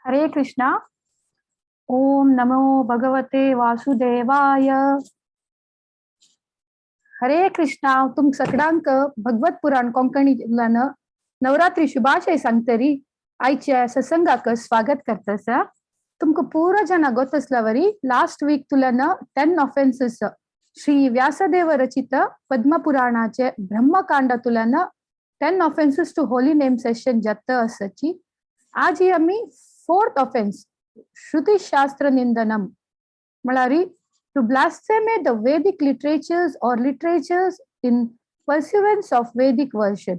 हरे कृष्णा। ओम नमो भगवते वासुदेवाय। हरे कृष्णा। तुम सगळ्यांक भगवत पुराण कोंकणीतल्यान नवरात्री शुभाशय सांगतरी आयच्या सत्संगाक स्वागत करतस। तुमकां पुरो जना गोत आसल्यावरी लास्ट वीक तुल्यान 10 ऑफेन्सेस श्री व्यासदेव रचित पद्मपुराणाचे ब्रह्मकांड तुल्यान 10 offences to holy name session जाता आसाची। आज ही आमी 4th offence श्रुतिशास्त्र निंदनम म्हळ्यार to blaspheme the Vedic literatures or literatures in pursuance of Vedic version.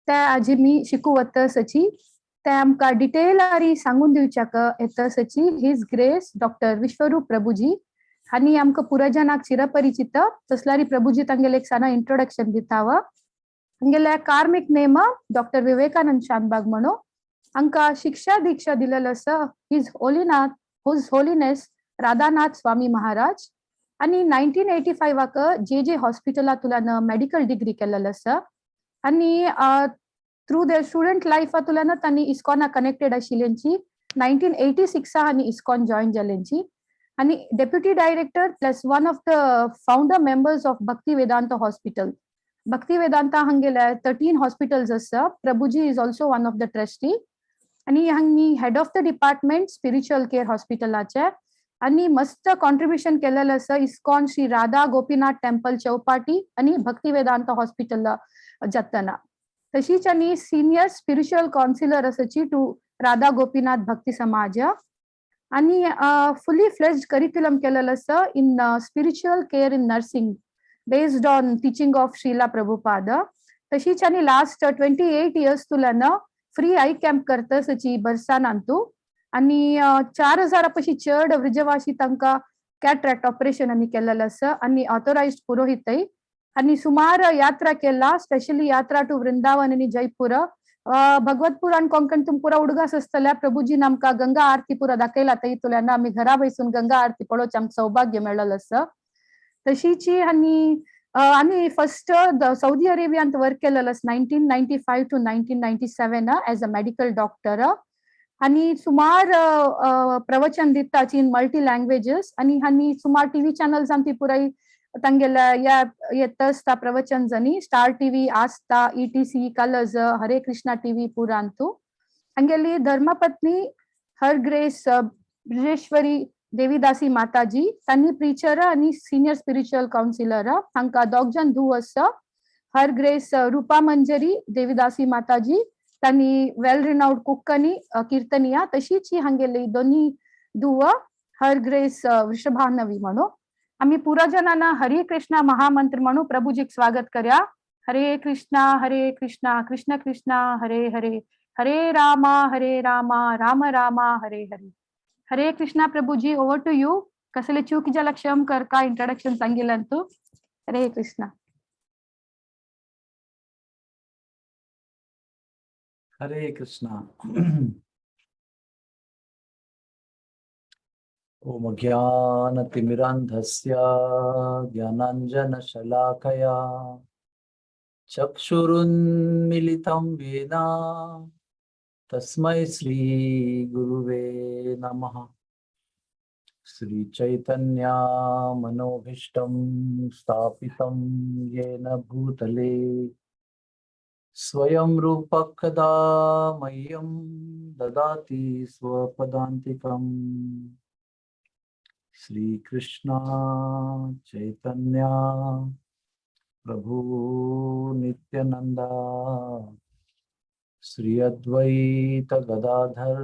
त्या आजी मी शिकू वतसची त्या आमकां डिटेलारी सांगून दिवच्याक येतसची his grace doctor Vishwaroop Prabhuji आनी आमकां पुरजनाक चिरपरिचित तसलारी प्रभुजी तांगेले एक साना इंट्रोडक्शन दिताव। तांगेले कार्मिक नेम डॉक्टर विवेकानंद शानबाग म्हणू हांकां शिक्षा दीक्षा दिलेलो आसा his holiness Radhanath Swami Maharaj आनी 1985 जे जे हॉस्पिटलांतल्यान मेडिकल डिग्री केलेलो आसा आनी थ्रू there student लायफांतल्यान तांणी इस्कॉना कनेक्टेड आशिल्ल्यांची 1986 आनी इस्कॉन जॉयन जाल्यांची आनी deputy director plus one of the founder members of Bhakti Vedanta hospital. Bhakti Vedanta हांगेले 13 hospitals आसा। Prabhuji is also one of the trustee आनी हांगी head of the department spiritual care हॉस्पिटलाचे आनी मस्त contribution केलेलं आसा ISKCON Shri Radha Gopinath temple Chowpatty आनी भक्ती Vedant hospital जातना। तशीच आनी सिनियर स्पिरिच्युअल काउन्सिलर आसाची टू राधा गोपीनाथ भक्ती समाज आनी फुली फ्लेज्ड करिक्युलम केलेलं आसा in spiritual care in nursing based on teaching of Srila Prabhupada. तशीच आनी लास्ट 28 इयर्स तुल्यान फ्री I camp करतसची बरसानांतू आनी 4000 पशी चड वृजवासी तांकां कॅटरॅक्ट ऑपरेशन आनी केलेलं आसा आनी ऑथोरायज्ड पुरोहितय आनी सुमार यात्रा केला, स्पेशली यात्रा टू वृंदावन आनी जयपूर। भगवत पुराण कोंकण तुम पुरा उडगास आसतल्या प्रभुजीन आमकां गंगा आरती पुरा दाखयला थंय आमी घरा बसून गंगा आरती पळोवचें आमकां सौभाग्य मेळ्ळें आसा। तशीची आनी आमी फर्स्ट सौदी अरेबियांत वर्क केलेलो आसा 1995 to 1997 as a medical doctor आनी सुमार प्रवचन दिताची इन मल्टी लँग्वेजेस आनी हांणी सुमार टीव्ही चॅनल्सान ती पुराय तांगेल्या ह्या येता आसता प्रवचन जानी Star TV, Aastha, ETC, Colors, Hare Krishna TV पुरांतू। हांगेली धर्मपत्नी हर ग्रेस ब्रिजेश्वरी देवीदासी माताजी तांणी प्रिचर आनी सिनियर स्पिरिच्युअल काउन्सिलर। हांकां दोग जाण धूव आसा, हर ग्रेस रुपा मंजरी देवीदासी माताजी तांणी वेल रिनाउड कुक आनी कीर्तनिया। तशीच ही हांगेली दोनी धुव हर ग्रेस वृषभानवी म्हणू। आमी पुरा जणांना हरे कृष्णा महामंत्र म्हणू प्रभुजीक स्वागत करया। हरे कृष्णा हरे कृष्णा कृष्ण कृष्णा हरे हरे, हरे रामा राम रामा हरे हरे। हरे कृष्णा प्रभुजी, ओवर टू you. कसले चूक जाला क्षम कर का इंट्रोडक्शन सांगितलं तू। हरे कृष्णा। हरे कृष्णा। ओम ज्ञानतिमिरान्धस्य ज्ञानाञ्जनशलाकया चक्षुरुन्मीलितं येन तस्मै श्री गुरुवे नमः। श्री चैतन्य मनोभीष्टं स्थापितं येन भूतले स्वयं रूपः कदा मह्यं ददाति स्वपदान्तिकम्। श्री कृष्ण चैतन्य प्रभु नित्यानंदा श्री अद्वैत गदाधर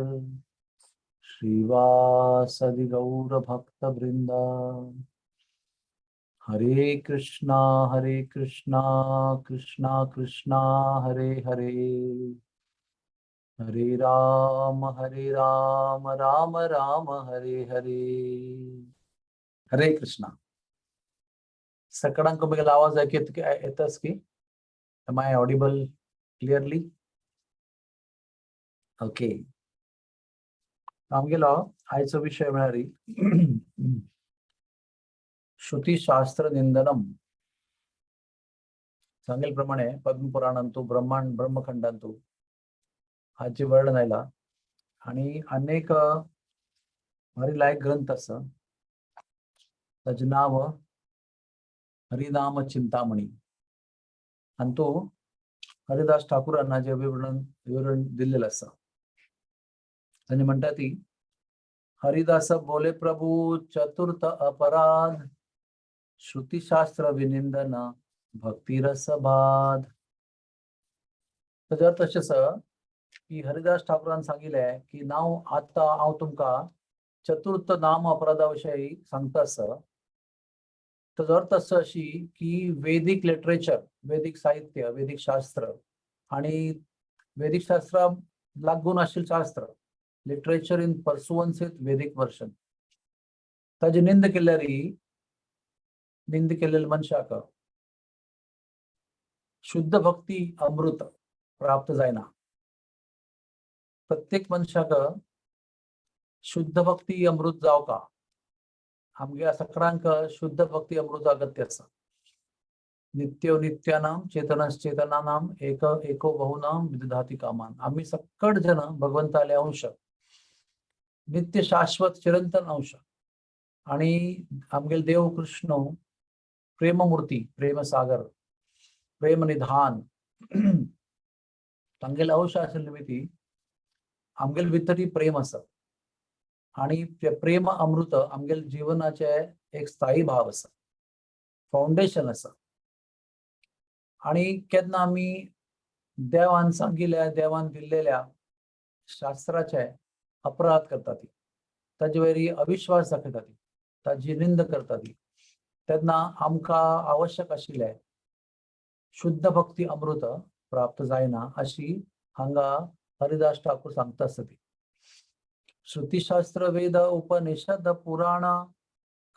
श्रीवासादि गौर भक्त वृंदा। हरे कृष्णा कृष्णा कृष्णा हरे हरे, हरे राम राम राम हरे हरे। हरे कृष्णा। सगळ्यांक म्हगेलो आवाज येतास की? Am I audible clearly? Okay. आमगेलो आयचो विशय म्हळ्यार श्रुतिशास्त्र निंदनम। सांगेल प्रमाणे पद्मपुराणांतू ब्रह्मांड ब्रह्मखंडांतू हाचे वर्णन आयला आणि अनेक भारी लायक ग्रंथ आसा. ताजें नांव हरिनाम चिंतामणी आनी तो हरिदास ठाकूरान हाजें विवरण विवरण दिल्लें आसा. आनी म्हणटा ती, हरिदास बोले प्रभु चतुर्थ अपराध, श्रुतिशास्त्र विनिंदन भक्ती रस बाध. ताजो अर्थ अशें आसा की हरिदास ठाकूरान सांगिल्लें की नांव आतां हांव तुमकां चतुर्थ नाम अपराधा विशयी सांगता आसा. ताजो अर्थ असो अशी की वेदीक लिटरेचर, वेदीक साहित्य, वेदीक शास्त्र आणि वेदीक शास्त्रा लागून आशिल्लें शास्त्र, literature in pursuance with Vedic version, ताजी निंद केल्यारी, निंद केलेल्या मनशाक शुद्ध भक्ती अमृत प्राप्त जायना. प्रत्येक मनशाक शुद्ध भक्ती अमृत जावका, आमगे सगळ्यांक शुद्ध भक्ती अमृत अगत्य आसा. नित्य नित्यानाम चेतनश्चेतनानाम एक एको बहुनाम विदधाती कामान. आम्ही सक्कड जण भगवंताले अंश, नित्य शाश्वत चिरंतन अंश आणि आमगेले देव कृष्ण प्रेममूर्ती, प्रेमसागर, प्रेमनिधान, तांगेले अंश आशिल्ले निमित्ती आमगेले भितरी प्रेम आसा आणि ते प्रेम अमृत आमगेले जीवनाचे एक स्थायी भाव आसा, फाउंडेशन आसा. आणि केन्ना आमी देवान सांगिल्ल्या, देवान दिल्लेल्या शास्त्राचे अपराध करता ती, ताजे वयर अविश्वास दाखयता ती, ताजी निंद करता ती, तेन्ना आमकां आवश्यक आशिल्लें शुद्ध भक्ती अमृत प्राप्त जायना, अशी हांगा हरिदास ठाकूर सांगता आसता ती. श्रुतिशास्त्र वेद उपनिषद पुराण,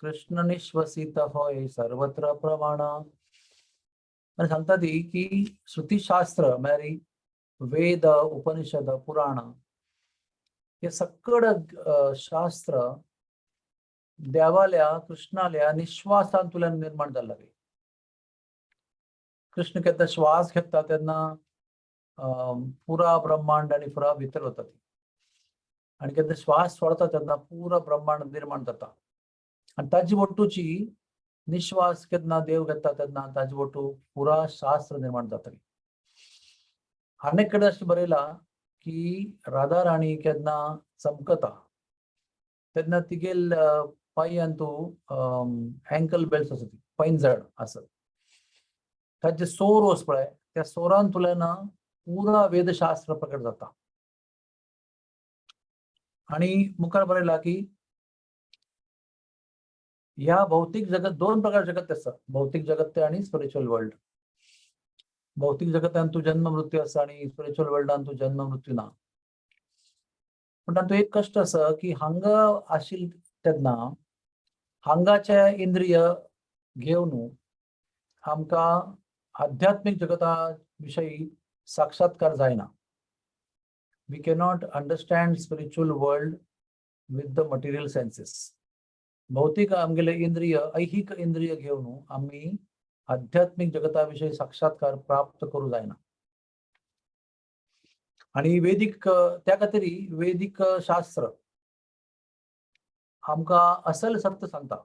कृष्ण निश्वसित होय सर्वत्र प्रमाण. आणि सांगता ती की श्रुतिशास्त्र म्हळ्यार वेद, उपनिषद, पुराण हे सक्कड शास्त्र देवाल्या, कृष्णाल्या निश्वासांतल्यान निर्माण जाल्लें. कृष्ण केन्ना श्वास घेता तेन्ना पुरा ब्रह्मांड आणि पुरा भितर वता ती आणि केन्ना श्वास सोडता तेन्ना पुरा ब्रह्मांड निर्माण जाता. आणि ताजी वट्टूची निश्वास केन्ना देव घेता तेन्ना ताजी वट्टू पुरा शास्त्र निर्माण जातली. अनेक कडेन अशें बरयलां की राधा राणी केन्ना चमकता तेन्ना तिगेल पांयान तूं अँकल बेल्ट आसा, ती पैंजण आसत, ताजे सोर वस पळय, त्या सोरांतल्यान पुरा वेदशास्त्र प्रकट जाता. आणि मुखार बरयला की ह्या भौतिक जगत, दोन प्रकार जगत आसा, भौतिक जगत आणि स्पिरिच्युअल वर्ल्ड. भौतिक जगतान तूं जन्म मृत्यू आसा आणि स्पिरिच्युअल वर्ल्डान तूं जन्म मृत्यू ना. पण तातूंत एक कश्ट आसा की हांगा आशिल्ले तेन्ना हांगाचे इंद्रिय घेवन आमकां आध्यात्मिक जगता विशयी साक्षात्कार जायना. We cannot understand spiritual world with the material senses. भौतिक आमगेले इंद्रिय, ऐहिक इंद्रिय घेवन आमी आध्यात्मिक जगता विशयी साक्षात्कार प्राप्त करूं जायना. आणि वेदिक, त्या खातीर वेदिक शास्त्र आमकां असल सत्य सांगता.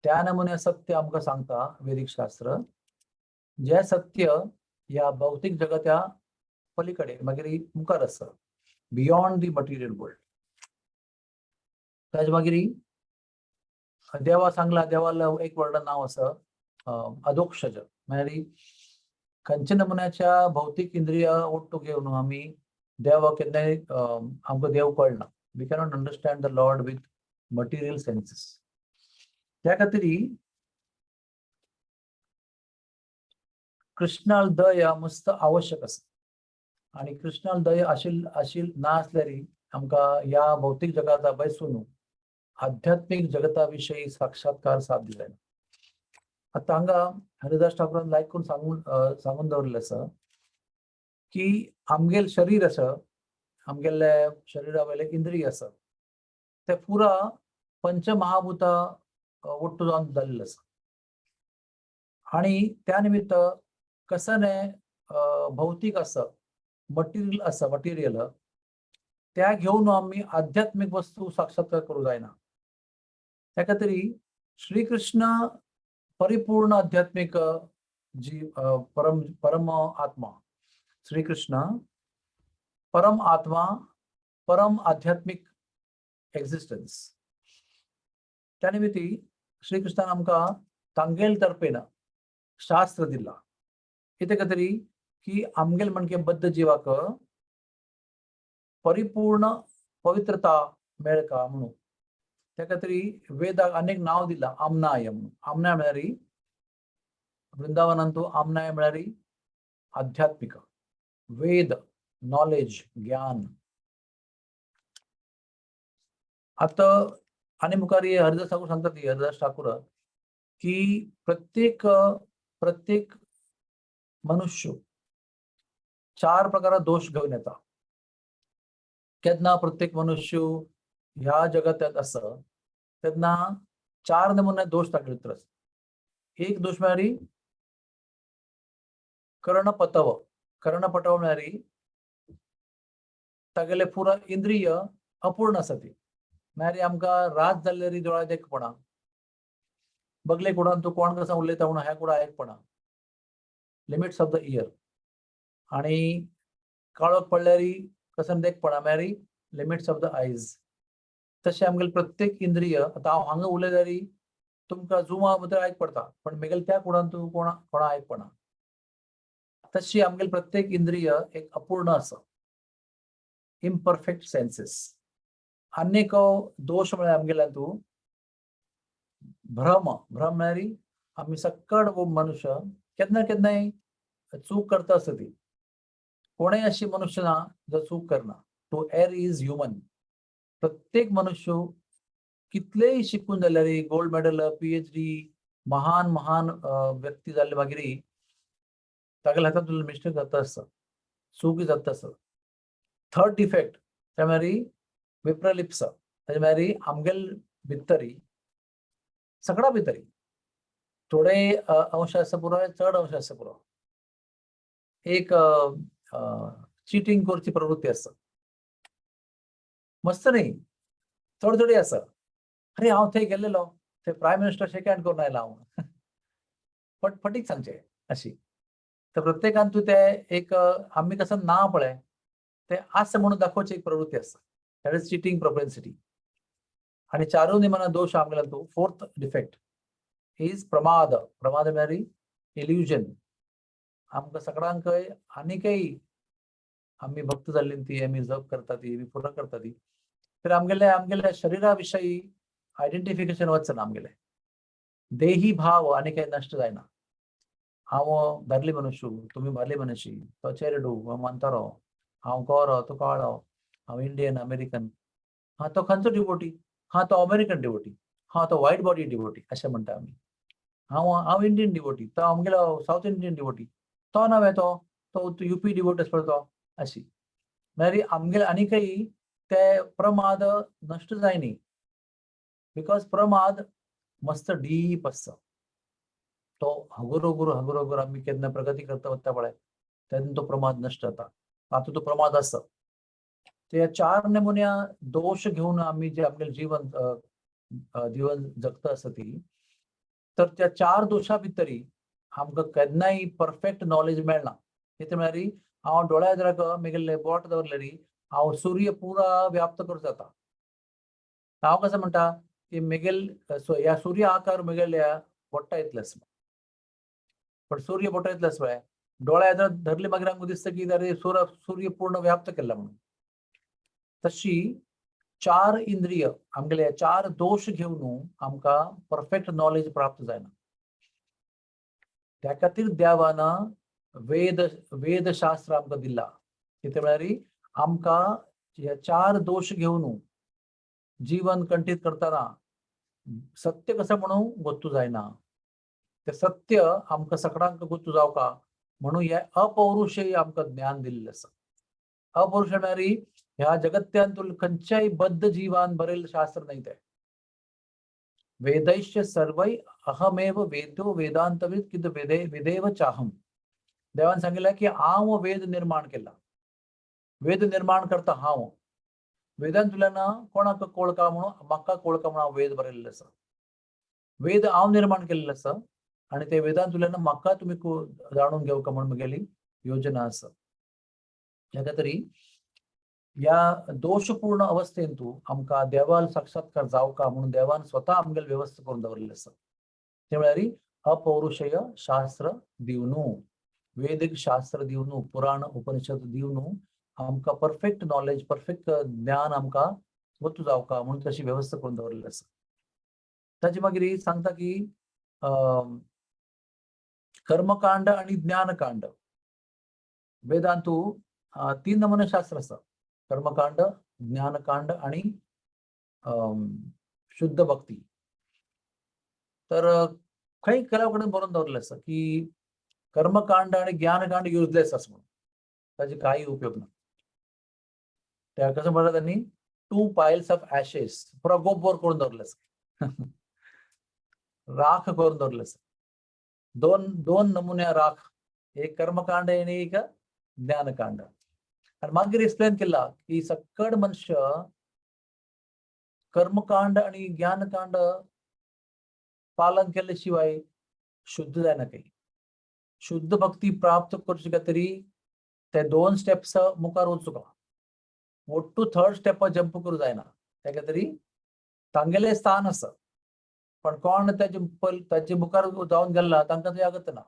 त्या नमुन्या सत्य आमकां सांगता वेदिक शास्त्र, जे सत्य ह्या भौतिक जगत्या पलीकडे मागीर मुखार आसा, बियॉन्ड the material world. ताजे मागीर देवा सांगला, देवाला एक वर्डा नाव आसा अधोक्षज. म्हळ्यार खंयच्या नमुन्याच्या भौतिक इंद्रिया ओट्टू घेवन आमी देवा केन्नाय आमकां देव कळना. We cannot understand the Lord with material senses. त्या खातीर कृष्णाल दया मस्त आवश्यक आसा आणि कृष्णाल दया आशिल आशिल ना आसल्यार आमकां ह्या भौतिक जगाचा बैसून आध्यात्मिक जगता विशयी साक्षात्कार साध्य जायना. आतां हांगा हरिदास ठाकूरान लायक करून सांगून दवरिल्लें आसा की आमगेल शरीर आसा, आमगेले शरीरा वयले इंद्रिय आसा, ते पुरा पंचमहाभूता ओट्टू जावन जाल्लें आसा. आणि त्या निमित्त कसने भौतिक आसा, मटेरियल आसा, मटेरियल त्या घेवन आमी आध्यात्मीक वस्तू साक्षात्कार करूं जायना. त्या खातीर श्रीकृष्ण परिपूर्ण आध्यात्मीक जी परम परम आत्मा, श्रीकृष्ण परम आत्मा, परम आध्यात्मीक एक्झिस्टन्स. त्या निमित्ती श्रीकृष्णान आमकां तांगेल तर्फेन शास्त्र दिला. कितें खातीर की आमगेल म्हणके बद्ध जिवाक परिपूर्ण पवित्रता मेळका म्हणून. त्या खातीर वेदाक अनेक नांव दिलां, आमनाय म्हणून. आमनाय म्हळ्यार वृंदावनांतू आमनाय म्हळ्यार आध्यात्मिक वेद, नॉलेज, ज्ञान. आतां आनी मुखार हरिदास ठाकूर सांगता ती, हरिदास ठाकूर, की प्रत्येक प्रत्येक मनुष्य चार प्रकारात दोश घेवन येता. केन्ना प्रत्येक मनुष्य ह्या जगात आसा तेन्ना चार नमुने दोश तागे भितर आसा. एक दोश म्हळ्यार कर्णपटव. कर्णपटव म्हळ्यार तागेले पुरा इंद्रिय अपूर्ण आसा ती. म्हळ्यार आमकां रात जाल्ली दोळ्या देखपणा, बगले कुडान तूं कोण कसो उलयता म्हणून ह्या कुडा आयकपणा, लिमिट्स ऑफ the year. आणि काळोख पडल्यार कसं देखपणा म्हळ्यार लिमिट्स ऑफ the eyes. तशें आमगेले प्रत्येक इंद्रिय, आतां हांव हांगा उलयल्यार तुमकां जुमा भितर आयक पडता, पण मेगेले त्या कुडान तूं कोणा कोणा आयकपणा. तशी आमगेले प्रत्येक इंद्रिय एक अपूर्ण आसा, इम्परफेक्ट सेन्सेस. आनी एक दोश म्हळ्यार आमगेल्या तूं भ्रम. भ्रम म्हळ्यार आमी सक्कड मनुष्य केन्ना केन्नाय चूक करता आसता ती. कोणय अशी मनुष्य ना जो चूक करना. To err is human. प्रत्येक मनुष्य कितलेय शिकून जाल्यार, गोल्ड मेडल, पीएचडी, महान महान व्यक्ती जाल्ले मागीर तागेल्या हातांत मिस्टेक जाता आसता, चूक जाता आसता. थर्ड डिफेक्ट ते म्हळ्यार विप्रलिप्सा. तेजे म्हळ्यार आमगेल भितरी सगळा भितरी थोडे अंश आसा पुरो, चड अंश आसा पुरो, एक चिटींग करची प्रवृत्ती आसा. मस्त न्ही, थोडी थोडी आसा. अरे हांव थंय गेल्लेलो, थंय प्रायम मिनिस्टर शेक हँड करून आयला हांव, फट फटीक सांगचें अशी. तर प्रत्येकान तूं ते एक आमी कसं ना पळय ते आसा म्हणून दाखोवची एक प्रवृत्ती आसा. That is cheating propensity. आणि चारूय निमाना दोश आमगेला तूं फोर्थ डिफेक्ट is प्रमाद. प्रमाद म्हळ्यार इल्युजन. आमकां सगळ्यांकय आनीकय आमी भक्त जाल्ली ती, आमी जप करता ती, आमी पुरा करता ती, तर आमगेले आमगेल्या शरीरा विशयी आयडेंटिफिकेशन वचना. आमगेले देही भाव आनी काही नश्ट जायना. हांव दादले मनुष्य, तुमी बायले मनुष्य, तो चेरडू, हांव म्हातारो, हांव गोरो, तो काळो, हांव इंडियन, अमेरिकन, हा तो खंयचो डिवोटी, हा तो अमेरिकन डिवोटी, हा तो व्हायट बॉडी डिवोटी अशें म्हणटा आमी. हांव हांव इंडियन डिवोटी, तो आमगेलो सावथ इंडियन डिवोटी, तो नव्हे, तो तो युपी डिवोटी आसता तो अशी. म्हळ्यार आमगेले आनीकय ते प्रमाद नश्ट जायनी, because प्रमाद मस्त डीप आसता. तो हगुर हगुर हगुर हगुर आमी केन्ना प्रगती करता वता पळय तेन्ना तो प्रमाद नश्ट जाता. आतां तो प्रमाद आसा. ते चार नमुन्या दोश घेवन आमी जे आमगेलें जीवन जीवन जगता आसा ती, तर त्या चार दोशा भितरी आमकां केन्नाय परफेक्ट नॉलेज मेळना. कितें म्हळ्यार हांव दोळ्या एदराक मेगेले बोट दवरल्यार हांव सूर्य पुरा व्याप्त करूं जाता. हांव कसो म्हणटा की मेगेल ह्या सूर्य आकार मेगेल्या बोट्टा इतले आसा, पण सूर्य बोटा इतले आसा पळय, दोळ्या एदरा धरले मागीर आमकां दिसता की अरे सूर्य पूर्ण व्याप्त केला म्हणून. तशी चार इंद्रिय आमगेले चार दोश घेवन आमकां परफेक्ट नॉलेज प्राप्त जायना. त्या खातीर देवान वेद वेदशास्त्र आमकां दिला. कितें म्हळ्यार आमकां हे चार दोश घेवन जीवन कंठीत करतना सत्य कसं म्हणून गोत्तू जायना. ते सत्य आमकां सगळ्यांक गोत्तू जावका म्हणून हे अपौरुषेय आमकां ज्ञान दिल्लें आसा. अपौरुष म्हळ्यार ह्या जगत्यांतूल खंयच्याय बद्ध जीवान बरयल्लें शास्त्र न्हय तें. वेदैश्च सर्वै अहमेव वेद्यो वेदांतविद किद वेदे वेदेव चाहम. देवान सांगितलं की हांव वेद निर्माण केला, वेद निर्माण करता हांव. वेदांतुल्यान कोणाक कोळका म्हणून म्हाका कोळका म्हणून हांव वेद बरयल्ले आसा. वेद हांव निर्माण केल्ले आसा आनी ते वेदांतुल्यान म्हाका तुमी जाणून घेवका म्हणून म्हगेली योजना आसा. ह्या तरी ह्या दोशपूर्ण अवस्थेंतू आमकां देवाल साक्षात्कार जावका म्हणून देवान स्वता आमगेले वेवस्था करून दवरिल्ले आसा. ते म्हळ्यार अपौरुषय शास्त्र दिवनू, वेदीक शास्त्र दिवनू, पुराण उपनिषद दिवनू आमकां परफेक्ट नॉलेज, परफेक्ट ज्ञान आमकां वतू जावका म्हणून तशी वेवस्था करून दवरिल्ली आसा. ताचे मागीर सांगता की कर्मकांड आणि ज्ञानकांड वेदांतू तीन नमुने शास्त्र आसा. कर्मकांड, ज्ञानकांड आणि शुद्ध भक्ती. तर खंय केल्या कडेन बरोवन दवरलें आसा की कर्मकांड आणि ज्ञानकांड युजलेस आसा म्हणून, ताचे काही उपयोग ना. त्या कसं म्हणलं त्यांनी, टू पायल्स ऑफ ॲशेस, पुरा गोबर करून दवरलें आसा, राख करून दवरलें आसा. दोन दोन नमुने राख, एक कर्मकांड आणि एक ज्ञानकांड. आणि मागीर एक्सप्लेन केला की सकड मनुष्य कर्मकांड आणि ज्ञानकांड पालन केल्याशिवाय शुद्ध जायना. काही शुद्ध भक्ती प्राप्त करूची तरी ते दोन स्टेप्स मुखार वचूका, ಒಟ್ಟು थर्ड स्टेप जंप करू जायना. तेका तरी तांगेले स्थान आसा, पण कोण ताजे ताजे मुखार जावन गेला तांकां ते अगत्य ना.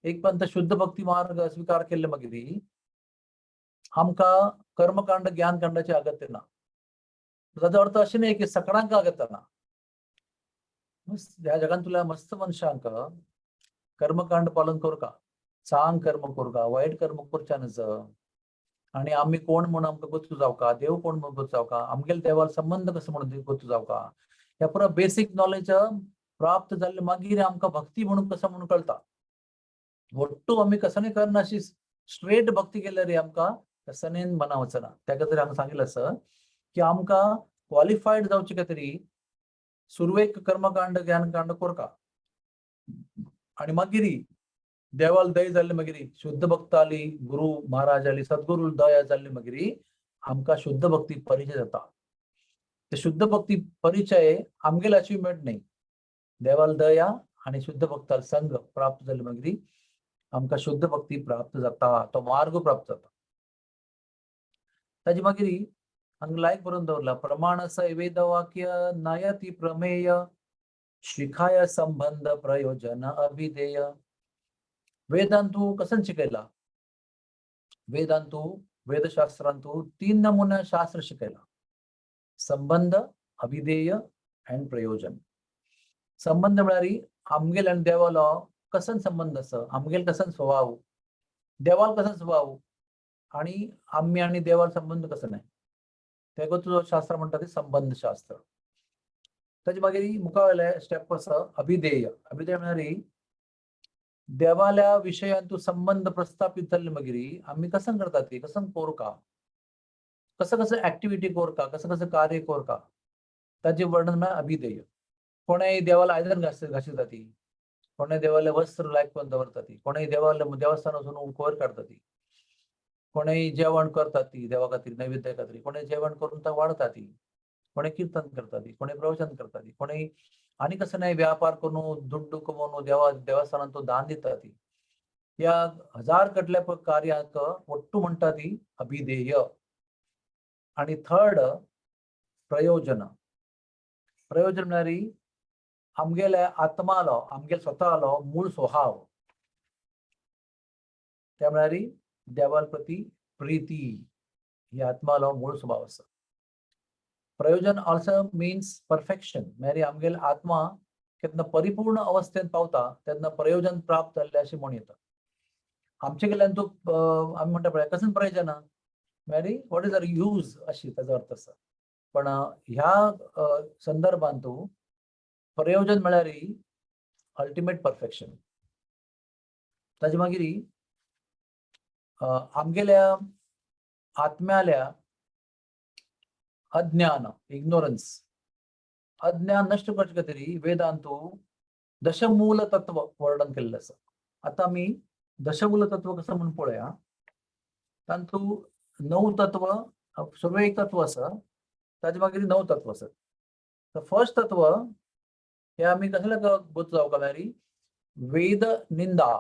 एक पण शुद्ध भक्ती मार्ग स्वीकार केल्ले मागीर आमकां कर्मकांड ज्ञानकांडाचे अगत्य ना. ताचो अर्थ अशें न्ही की सगळ्यांक अगत्य ना. ह्या जगान तुला मस्त मनशांक कर्मकांड पालन करूका, चांग कर्म करूका, वायट कर्म करच्या नज. आणि आम्ही कोण म्हणून आमकां गोतू जावका, देव कोण म्हणून गोतू जावका, आमगेले देवाल संबंध कसो म्हणून गोतू जावका, ह्या पुरा बेसीक नॉलेज प्राप्त जाल्ले मागीर आमकां भक्ती म्हणून कसो म्हणून कळटा. ಒಟ್ಟು आमी कसने करना अशी स्ट्रेट भक्ती केल्यार आमकां कसनेन मना वचना. त्या खातीर हांगा सांगिल्लें आसा की आमकां क्वॉलिफायड जावचे खातीर सुरवेक कर्मकांड ज्ञानकांड कोरका आणि मागीर देवाल दय जाल्ले मागीर शुद्ध भक्ताली गुरु महाराजाली सद्गुरू दया जाल्ली मागीर आमकां शुद्ध भक्ती परिचय जाता. ते शुद्ध भक्ती परिचय आमगेले अचिव्हमेंट न्ही, देवाल दया आणि शुद्ध भक्ताल संग प्राप्त जाल्ले मागीर आमकां शुद्ध भक्ती प्राप्त जाता, तो मार्ग प्राप्त जाता. ताजे मागीर हांगा लायक बरोवन दवरला, प्रमाण वेदवाक्य नयति प्रमेय शिखाय संबंध प्रयोजन अभिधेय. वेदांतू कसन शिकयला? वेदांतू वेदशास्त्रांतू तीन नमुने शास्त्र शिकयला, संबंध, अभिधेय अँड प्रयोजन. संबंध म्हळ्यार आमगेल आनी देवालो कसन संबंध आसा, आमगेल कसन स्वभाव, देवाल कसन स्वभाव आणि आम्ही आणि देवाल संबंध कसं नाही, तेका तुजो शास्त्र म्हणटा ते संबंध शास्त्र. ताजे मागीर मुखावेले स्टेप आसा अभिधेय. अभिधेय म्हळ्यार देवाल्या विशयान तूं संबंध प्रस्थापित जाल्ले मागीर आमी कसं करता ती, कसं कोरका, कसं कसं ऍक्टिव्हिटी कोरका, कसं कसं कार्य कोरका, ताजे वर्णन म्हळ्यार अभिधेय. कोणेय देवाला आयदन घासिता ती, कोणेय देवाले वस्त्र लायक करून दवरता ती, कोणेय देवाले देवस्थान वचून कोयर काडटा ती, कोणेय जेवण करता ती देवा खातीर नैवेद्य खातीर, कोणेय जेवण करून ताका वाडटा ती, कोणेय कीर्तन करता ती, कोणेय प्रवचन करता ती, कोणेय आनी कसो नाही व्यापार करून दुड्डू कमोवन देवा देवस्थानान तो दान दिता ती. ह्या हजार कडल्या कार्याक ಒಟ್ಟು म्हणटा ती अभिधेय. आणि थर्ड प्रयोजन. प्रयोजन म्हळ्यार आमगेल्या आत्मालो, आमगेले स्वतालो मूळ स्वभाव, त्या म्हळ्यार देवाल प्रती प्रीती, ही आत्मालो मूळ स्वभाव आसा. प्रयोजन ऑल्सो मिन्स परफेक्शन. म्हळ्यार आमगेले आत्मा केन्ना परिपूर्ण अवस्थेत पावता तेन्ना प्रयोजन प्राप्त जाल्लें अशें म्हण येता. आमचे कडल्यान तूं आमी म्हणटा पळय कसलें प्रयोजन, म्हळ्यार what is our use अशी ताजो अर्थ आसा. पण ह्या संदर्भांत तूं प्रयोजन म्हळ्यार अल्टिमेट परफेक्शन. ताजे मागीर आमगेल्या आत्म्याल्या अज्ञान, इग्नोरन्स, अज्ञान नश्ट करचे खातीर वेदांतू दशमूल तत्व वर्णन केल्लें आसा. आतां आमी दशमूल तत्व कसं म्हणून पळोवया. तातूंत 9 तत्व सुरवेक एक तत्व आसा, ताजे मागीर णव तत्व आसात. तर फर्स्ट तत्व हे आमी कसले गोत जावका म्हळ्यार वेद निंदा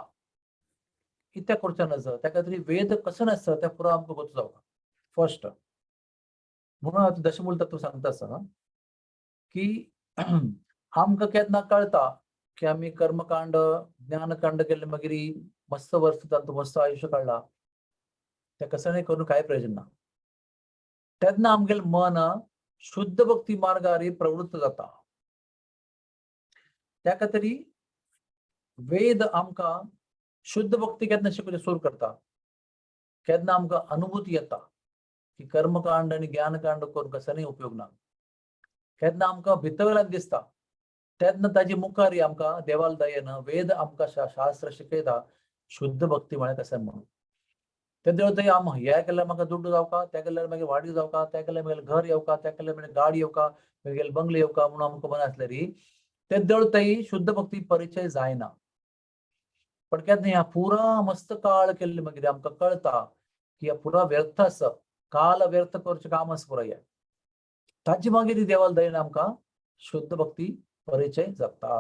कित्याक करचें नज, त्या खातीर वेद कसो नासता तें पुरो आमकां गोत जावका फर्स्ट. म्हणून आतां दशमूल तत्व सांगता आसा की आमकां केन्ना कळटा की आमी कर्मकांड ज्ञानकांड केल्ले मागीर मस्त वर्स तातूंत मस्त आयुश्य काडला, तें कसलें करून कांय प्रयोजन ना. तेन्ना आमगेलें मन शुद्ध भक्ती मार्गार प्रवृत्त जाता. त्या खातीर वेद आमकां शुद्ध भक्ती केन्ना शिकोवचें सुरू करता, केन्ना आमकां अनुभूती येता की कर्मकांड आनी ज्ञानकांड करून कसलोय उपयोग ना. केन्ना आमकां भितरल्यान दिसता तेन्ना ताजी मुखार आमकां देवाल दयेन वेद आमकां शास्त्र शिकयता शुद्ध भक्ती म्हळ्यार कशें म्हणून. तेन्ना थंय आम ह्या केल्यार म्हाका दुड्डू जावका, त्या केल्यार मागीर वाडी जावका, त्या केल्यार मागीर घर येवका, त्या केल्यार मागीर गाडी येवका, मागीर बंगले येवका म्हणून आमकां मन आसल्यार तेदळ थंय शुद्ध भक्ती परिचय जायना. पण केन्ना ह्या पुरा मस्त काळ केल्ले मागीर आमकां कळता की ह्या पुरा व्यर्थ आसा, काल व्यर्थ करचें काम आसा पुराय. ताजे मागीर देवाल दयेन आमकां शुद्ध भक्ती परिचय जाता.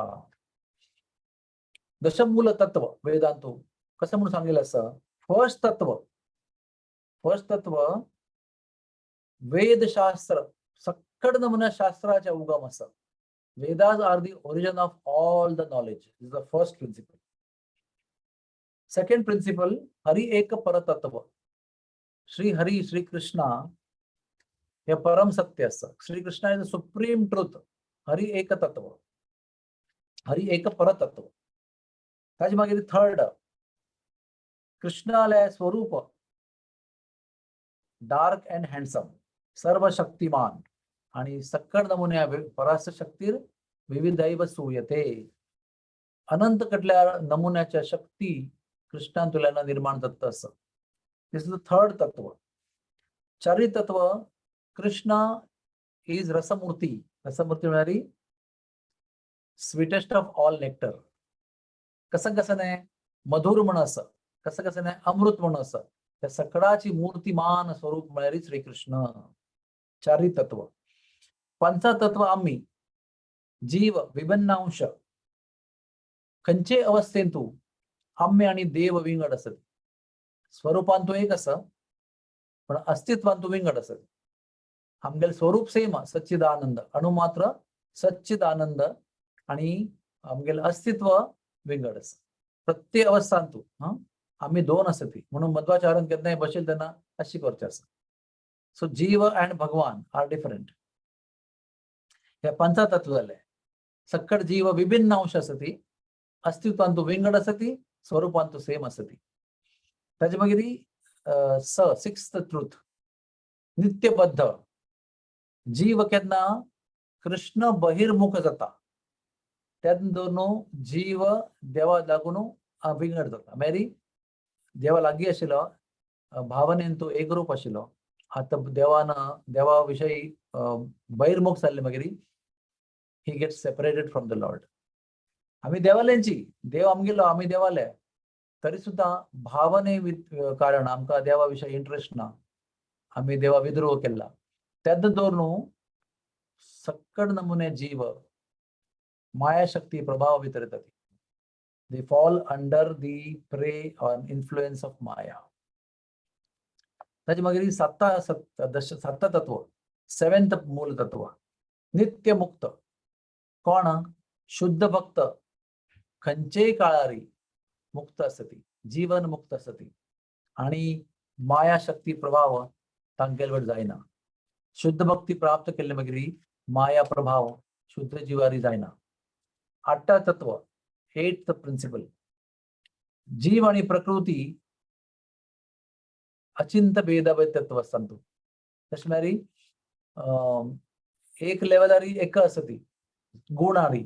दशमूल तत्व वेदांतू कसं म्हणून सांगितलं आसा, फर्स्ट तत्व, फर्स्ट तत्व वेदशास्त्र सक्कड नमुन्या शास्त्राचे उगम आसा. Vedas are the origin of all the knowledge is the first principle. Second principle Hari एक परतत्व. श्री हरी श्री कृष्णा हे परम सत्य आसा. Shri Krishna is the supreme truth. Hari एक तत्व, हरी एक परतत्व. ताजे मागीर थर्ड कृष्णाले स्वरूप डार्क अँड हँडसम, सर्वशक्तिमान आणि सक्कड नमुन्या परास्त शक्तीर विविधैव सूयते. अनंत कडल्या नमुन्याच्या शक्ती कृष्णान तुल्यान निर्माण जाता असं. This is the third तत्व. चारी तत्व कृष्णा is रसमूर्ती. रसमूर्ती म्हळ्यार स्वीटेस्ट ऑफ ऑल नेक्टर. कसं कसं नाही मधुर म्हण असं, कसं कसं नाही अमृत म्हण असं, त्या सकळाची मूर्तिमान स्वरूप म्हळ्यार श्रीकृष्ण. चारी तत्व. पंचतत्व आम्ही जीव विभिन्नांश. खंयचे अवस्थेंतू आम्ही आणि देव विंगड असत. स्वरूपान तो एक आसा पण अस्तित्वान तो विंगड असत. आमगेले स्वरूप सेम सच्चिदानंद, अणुमात्र सच्चिदानंद आणि आमगेले अस्तित्व विंगड आसा. प्रत्येक अवस्थांतू आम्ही दोन आसत. म्हणून मध्वाचार्यान केन्नाय बशील तेन्ना अशी करचें आसा. सो जीव अँड भगवान are different. हे पंचतत्व जाले. सक्कड जीव विभिन्न अंश आसती, अस्तित्वान तो विंगड आसती, स्वरूपान तो सेम आसती. ताजे मागीर स सिक्स्थ ट्रूथ नित्यबद्ध. जीव केन्ना कृष्ण बहिर्मुख जाता तेन्ना दोनू जीव देवा लागून विंगड जाता. मागीर देवा लागीं आशिल्लो, भावनेन तो एकरूप आशिल्लो, आतां देवान देवा विशयी बहिर्मुख जाल्ले मागीर he gets separated from the Lord. आमी देवाल्यांची, देव आमगेलो, आमी देवाले, तरी सुद्दां भावने कारण आमकां देवा विशयी इंट्रस्ट ना, आमी देवा विद्रोह केला. तेन्ना दवर सक्कड नमुने जीव मायाशक्ती प्रभाव भितर येता. They fall under the prey or influence of Maya. ताजे मागीर सत्ता सत दश सत्ता तत्व, सेवेंथ मूल तत्व नित्य मुक्त. कोण शुद्ध भक्त खंयचेय काळारी मुक्त आसती, जीवन मुक्त आसती आणि माया शक्ती प्रभाव तांगेल वयर जायना. शुद्ध भक्ती प्राप्त केल्ले मागीर माया प्रभाव शुद्ध जिवारी जायना. आठवा तत्व, एट्थ प्रिन्सिपल, जीव आणि प्रकृती अचिंत भेदाभेद तत्व आसता. तशें म्हळ्यार एक लेवलारी एक आसती गुणारी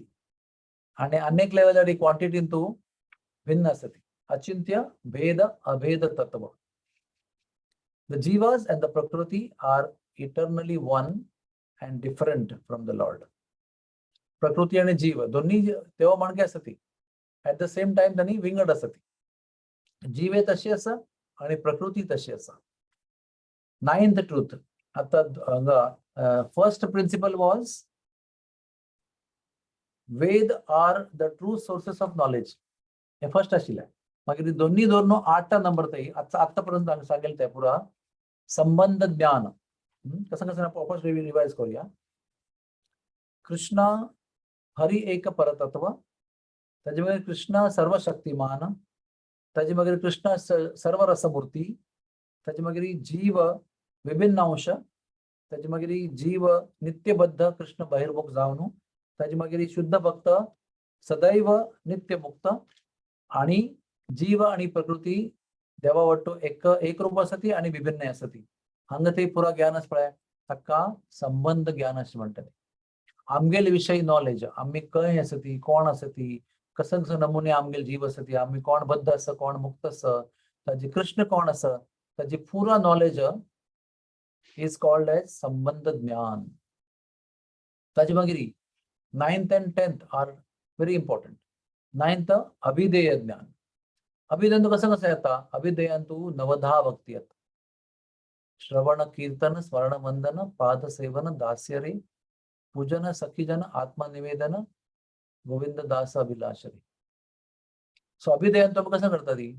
आणि अनेक लेवलारी क्वांटिटीन तू भिन्न आसती. अचिंत्य भेद अभेद तत्व. The jivas and the prakriti are eternally one and different from the Lord. प्रकृती आणि जीव दोन्ही तेव्हा माणके आसती, ऍट the same time त्यांनी विंगड आसती. जीव हे तशी आसा आणि प्रकृती तशी आसा. Ninth truth. आता हांगा first principle was Veda are the true sources of knowledge, hey first आशिल्लें. मागीर दोन्ही धरून 8 नंबर ते आतापर्यंत सांगेल ते पुरा संबंध ज्ञान. कसं कसं फर्स्ट रिवाइज करूया. कृष्णा हरि एक परतत्व, ताजे मागीर कृष्ण सर्वशक्तिमान, ताजे मागीर कृष्ण सर्व रसमूर्ती, ताजे मागीर जीव विभिन्न अंश, ताजे मागीर जीव नित्यबद्ध कृष्ण बहिर्मुख जावन, ताजे मागीर शुद्ध भक्त सदैव नित्यमुक्त, आणि जीव आणि प्रकृती देवा वट्टू एक एकरूप आसा आणि विभिन्न आसा ती. हांगा ते पुरा ज्ञान आसा पळय, ताका संबंध ज्ञान अशें म्हणटात. आमगेले विशयी नॉलेज, आमी खंय आसा ती, कोण आसा ती, कसं कसं नमुने आमगेले जीव आसा ती, आमी कोण बद्ध आसा, कोण मुक्त आसा, ताजी कृष्ण कोण आसा, ताजी पुरा नॉलेज is called as संबंध ज्ञान. ताजे मागीर 9th and 10th are very important. 9th अभिधेय ज्ञान. अभिधेय कसं कसं येता? अभिधेयांतु नवधा भक्ती येता. श्रवण कीर्तन स्मरण वंदन पाद सेवन दास्यरे पूजन सखीजन आत्मनिवेदन गोविंद दास अभिलाषरे. सो अभिधेयांतु आमी कसं करता ती?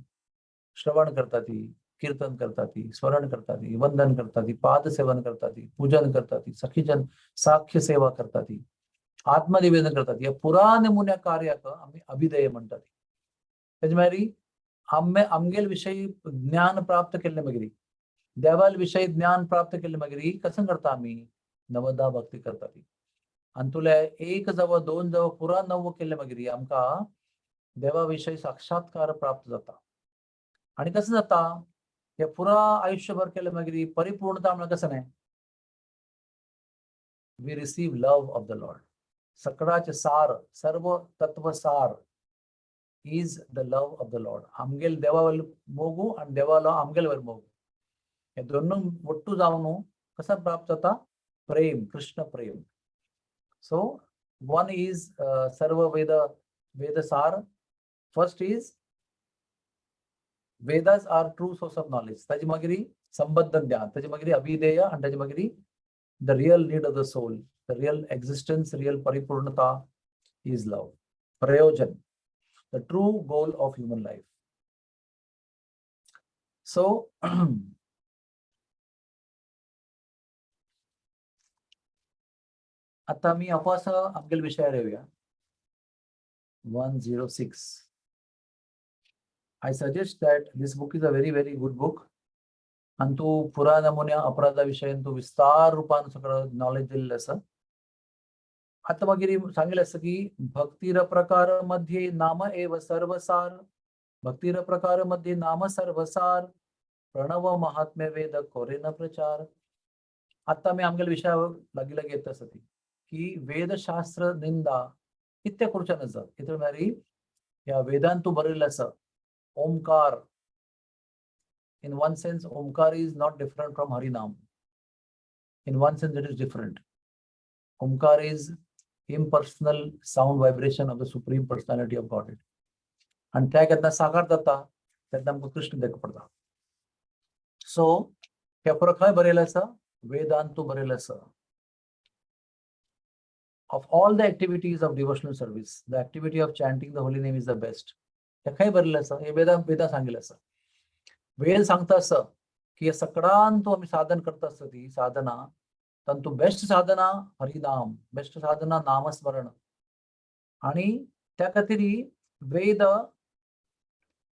श्रवण करता ती, कीर्तन करता ती, स्मरण करता ती, वंदन करता ती, पाद सेवन करता ती, पूजन करता ती, सखीजन साख्य सेवा करता ती, आत्मनिवेदन करता ती. ह्या पुरा नमुन्या कार्याक आमी अभिधेय म्हणटात. तेजे मागीर आमे आमगेल विशयी ज्ञान प्राप्त केल्ले मागीर देवाल विशयी ज्ञान प्राप्त केल्ले मागीर कसं करता आमी? नवधा भक्ती करता ती. आनी तुले एक जावं दोन जावं पुरा नव केल्ले मागीर आमकां देवा विशयी साक्षात्कार प्राप्त जाता. आनी कसं जाता? हे पुरा आयुष्यभर केले मागीर परिपूर्णता म्हणल्यार कसं न्हय, we receive love of the Lord. सकळाचे सार, सर्व तत्व सार is the love of the Lord. आमगेल देवा वयर मोगू आनी देवालो आमगेल वयर मोगू, हे दोनूय ಒಟ್ಟು जावन कसं प्राप्त जाता? प्रेम, कृष्ण प्रेम. सो वन is सर्व वेद वेदसार. First is Vedas are true source of knowledge. ताजे मागीर संबद्ध ज्ञान, ताजे मागीर अभिधेय, आनी ताजे मागीर the real need of the soul, the real existence, real परिपूर्णता is love. प्रयोजन, the true goal of human life. So आता मी आपास आमगेल विशयार येवया. 106. I suggest that this book is a very very good book. आणि तू पुरा नमुन्या अपराधा विशयन तू विस्तार रूपान सगळं नॉलेज दिलेलं आसा. आता मागीर सांगितलं असं की भक्तीर प्रकार मध्ये नाम एव सर्वसार, भक्तीर प्रकार मध्ये नाम सर्वसार, प्रणव महात्म्य वेद कोरेन प्रचार. आता मी आमगेल्या विशयावर लागीं लागीं येत आसा ती की वेदशास्त्र निंदा कित्या करूच्या नज. कितें म्हळ्यार ह्या वेदांतू बरयल्लें आसा Omkar. In one sense Omkar is not different from Harinam. In one sense it is different. Omkar is impersonal sound vibration of the supreme personality of Godhead. आणि त्या केन्ना साकार जाता तेन्ना आमकां कृष्ण देखो पडटा. सो हे फरक खंय बरयलें आसा? वेदांतू बरयलें आसा. Of all the activities of devotional service, the activity of chanting the holy name is the best. हे खंय बरयलें आसा? हे वेदा वेदा सांगिल्लें आसा. वेद सांगता आसा की हे सगळ्यांतू आमी साधन करता आसता ती साधना, तांतू बेस्ट साधना हरिनाम, बेस्ट साधना नामस्मरण. आणि त्या खातीर वेद,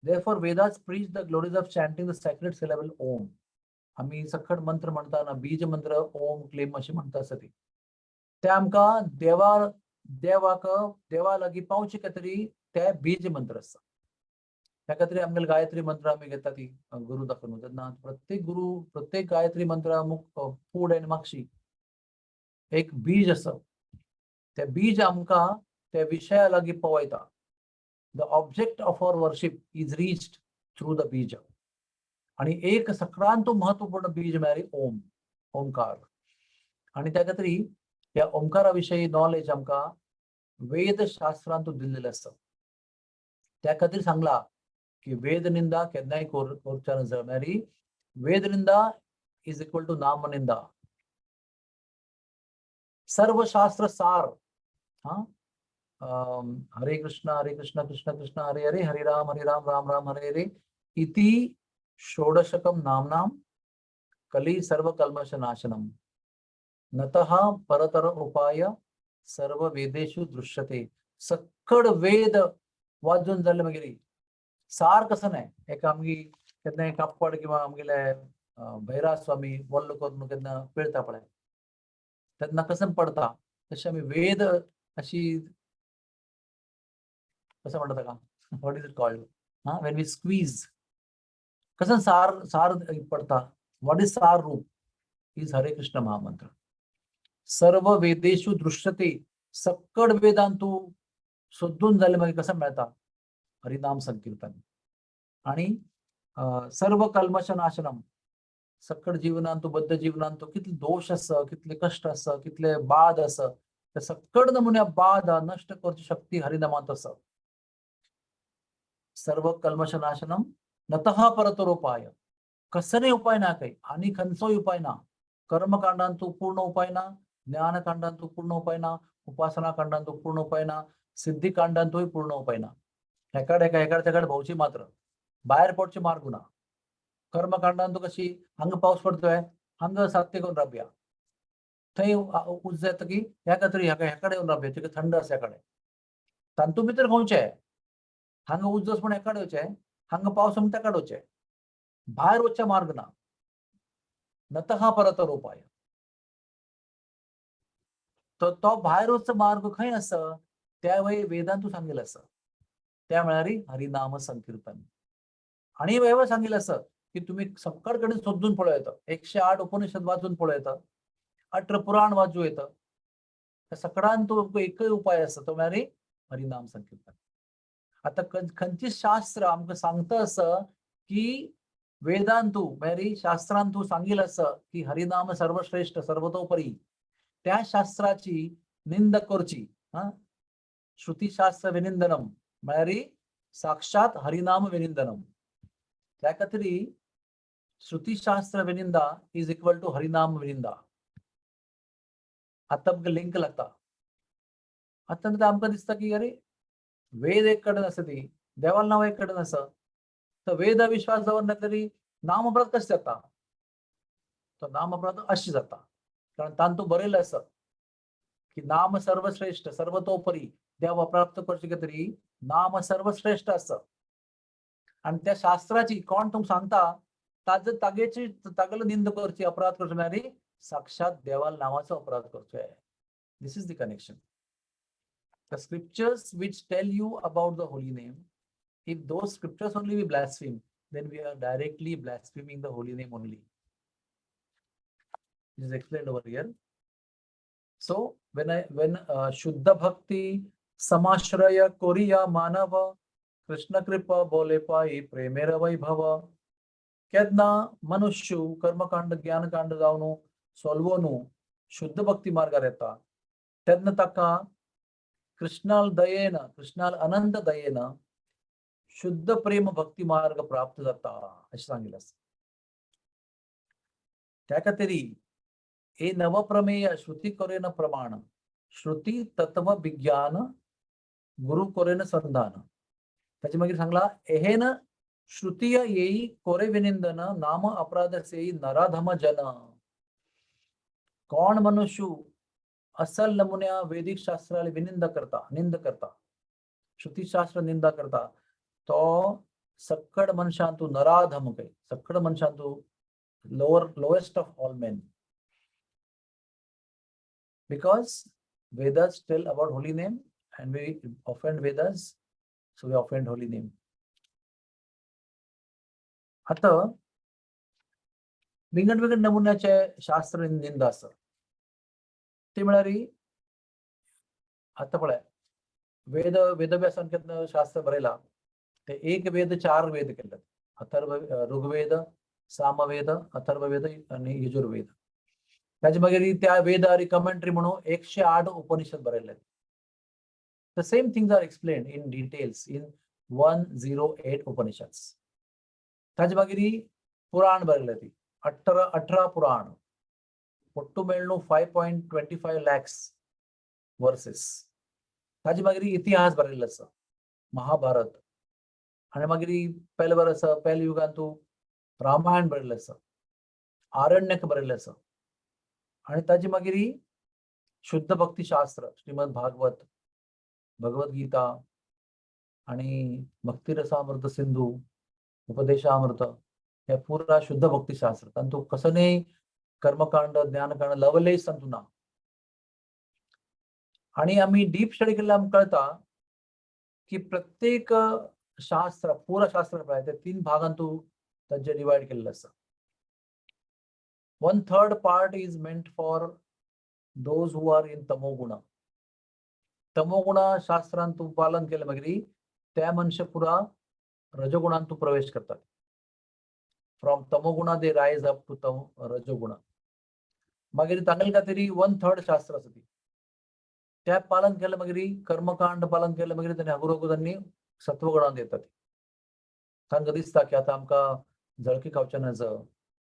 therefore Vedas preach the glories of chanting the sacred syllable Om. आमी सकट मंत्र म्हणताना बीज मंत्र ओम क्लीम अशें म्हणटा आसता ती, ते आमकां देवा देवाक देवा लागीं पावचे खातीर ते बीज मंत्र आसता. त्या खातीर आमगेले गायत्री मंत्र आमी घेता ती गुरू दाखोवन, तेन्ना प्रत्येक गुरू प्रत्येक गायत्री मंत्र मुख फूड आनी मागशी एक बीज आसा. ते बीज आमकां त्या विशया लागीं पावयता. The object of our worship is reached through the बीज. आणि एक सगळ्यांत महत्वपूर्ण बीज म्हळ्यार ओम, ओंकार. आणि त्या खातीर ह्या ओंकारा विशयी नॉलेज आमकां वेदशास्त्रांत दिल्लेलें आसा. त्या खातीर सांगला की वेद निंदा केन्नाय करच्या नजर, म्हळ्यार वेद निंदा is equal to नामनिंदा. सर्वशास्त्र सार. हा, हरे कृष्ण हरे कृष्ण कृष्ण कृष्ण हरे हरे, हरे राम हरे राम राम राम हरे हरे इति षोडशकम नामनाम कली सर्व कल्मष नाशनम नतः परतर उपाय सर्व वेदेषु दृश्यते. सक्कड वेद वाचून जाल्ले मागीर सार कसं नाही. एक आमगी केन्ना कापड किंवा आमगेले भैरा स्वामी वल्ल करून केन्ना पिळता पळय तेन्ना कसं पडता, तशें आमी वेद अशी कसं म्हणटा ताका, what is it called, हा, when we squeeze कसं सार सार पडता. What is सार रूप? Is हरे कृष्ण महामंत्र. सर्व वेदेषु दृश्यते. सक्कड वेदांतू सोदून जाले मागीर कसं मेळता? हरिनाम संकीर्तन. आणि सर्व कल्मष नाशनम. सक्कड जीवनांतू, बद्ध जीवनांतू कितले दोष आसा, कितले कश्ट आसा, कितले बाद आसा, ते सक्कड नमुन्या बाद नश्ट करची शक्ती हरिनामांत आसा. सर्व कल्मष नाशनम नतः परतरोपाय. कसले उपाय ना काही आणि खंयचोय उपाय ना. कर्मकांडांतू पूर्ण उपाय ना, ज्ञानकांडांतू पूर्ण उपाय ना, उपासना कांडांतू पूर्ण उपाय ना, सिद्धिकांडांतूय पूर्ण उपाय ना. हेकाड हेका हेकाड तेकाड भोवची मात्र, भायर पडचे मार्ग ना. कर्मकांडांतू कशी हांगा पावस पडतोय, हांगा सात्य करून राबया, थंय उज जाता की ह्या खातीर ह्या हेकडे येवन राबया, तिका थंड आसा ह्या कडेन. तांतू भितर खंयचे हांगा उज पूण हेकडे वचचे, हांगा पावस म्हण तेकडे वचचे, भायर वचचे मार्ग ना. नतः परतर उपाय. तर तो भायर वचचो मार्ग खंय आसा? त्या वय वेदांतू सांगिल्लें आसा, त्या म्हळ्यार हरिनाम संकीर्तन. आणि वेव सांगिल्लें आसा की तुम्ही सक्कड कडेन सोदून पळोवं येता, 108 उपनिषद वाचून पळोवं येता, 18 पुराण वाचूं येता, त्या सकडान तुमकां एकय उपाय आसा, तो म्हळ्यार हरिनाम संकीर्तन. आता खंयची शास्त्र आमकां सांगता आसा की वेदांतू म्हळ्यार शास्त्रांतू सांगिल्लें आसा की हरिनाम सर्वश्रेष्ठ सर्वतोपरी, त्या शास्त्राची निंदा करची. हा, श्रुतीशास्त्र विनिंदनम म्हळ्यार साक्षात हरिनाम विनिंदनम. त्या खातीर श्रुतीशास्त्र विनिंदा is equal to हरिनाम विनिंदा. आतां आमकां लिंक लागता. आतां आमकां दिसता की अरे वेद एक कडेन आसा, ती देवाल नांव एक कडेन आसा, तर वेद विश्वास दवरना तरी नाम अपराध कशें जाता? तो नाम अपराध अशें जाता कारण तांतू बरयलें आसा की नाम सर्वश्रेष्ठ सर्वतोपरी. देव प्राप्त करचे खातीर नाम सर्वश्रेष्ठ आसा आनी त्या शास्त्राची कोण तुमकां सांगता ताजे तागेची तागेलो निंदा करची, अपराध करचो म्हळ्यार साक्षात देवाल नावाचो अपराध करचो. This is the connection. The scriptures which tell you about the holy name, if those scriptures only we blaspheme, then we are directly blaspheming the holy name only. It is explained over here. So when Shuddha Bhakti Samashraya Koriya Manava Krishna Kripa Bole Pai Premera Vaibhava. केन्ना मनुष्य कर्मकांड ज्ञानकांड जावन सोल्वोनु शुद्ध भक्ती मार्गार येता तेन्ना ताका कृष्णाल दयेन, कृष्णाल अनंत दयेन शुद्ध प्रेम भक्ती मार्ग प्राप्त जाता अशें सांगिल्लें आसा. त्या खातीर हे नवप्रमेय श्रुती करेन प्रमाण, श्रुती तत्व विज्ञान गुरु करेन संधान. ताचे मागीर सांगला एहेन श्रुतीय येई कोरे विनिंदन नाम अपराध सेई नराधम जन. कोण मनुष्य असल नमुन्या वैदिक शास्त्राला विनिंदा करता, निंदा करता, श्रुतीशास्त्र निंदा करता, तो सक्कड मनशांतू नराधम काय, सक्कड मनशांतू lowest of all men, because Vedas tell about holy name and we offend Vedas, so we offend holy name. आता विंगड विंगड नमुन्याचे शास्त्र निंदा आसा. ती म्हळ्यार आता पळय वेद वेदव्यासान केन्ना शास्त्र बरयला ते एक वेद चार वेद केले, अथर्व, ऋग्वेद, सामवेद, अथर्ववेद आणि यजुर्वेद. त्याच्या मागीर त्या वेदारी कमेंट्री म्हणून 108 Upanishad बरयले. The same things are explained in details in 108 Upanishads. ताजे मागीर पुराण बरयले ती 18 पुराण. ಒಟ್ಟು मेळनु 5.25 lakhs verses. ताजे मागीर इतिहास बरयल्लो आसा, महाभारत, आनी मागीर पयले बरें आसा, पयल्या युगान तूं रामायण बरयल्लें आसा, आरण्यक बरयल्लें आसा, आनी ताजे मागीर शुद्ध भक्ती शास्त्र, श्रीमद भागवत, भगवद गीता आणि भक्तिरसामृत सिंधू, उपदेशामृत, हे पुरा शुद्ध भक्तिशास्त्र. तांतू कसने कर्मकांड, ज्ञानकांड लवलेश तांतू ना. आणि आम्ही डीप स्टडी केल्ले आमकां कळता की प्रत्येक शास्त्र, पुरा शास्त्र पळय ते तीन भागांतू तांचे डिवायड केल्लें आसा. 1/3 part is meant for those who are in तमोगुण. तमोगुणा शास्त्रांत तूं पालन केलें मागीर त्या मनशा पुरा रजगुणांत तूं प्रवेश करतात. From tamoguna they rise up to rajoguna. मागीर तांगेले खातीर 1/3 शास्त्र आसा ती. त्या पालन केलें मागीर कर्मकांड पालन केलें मागीर तांणी हगुर तांणी सत्वगुणांत येतात. तांकां दिसता की आतां आमकां जळकी खावचें नज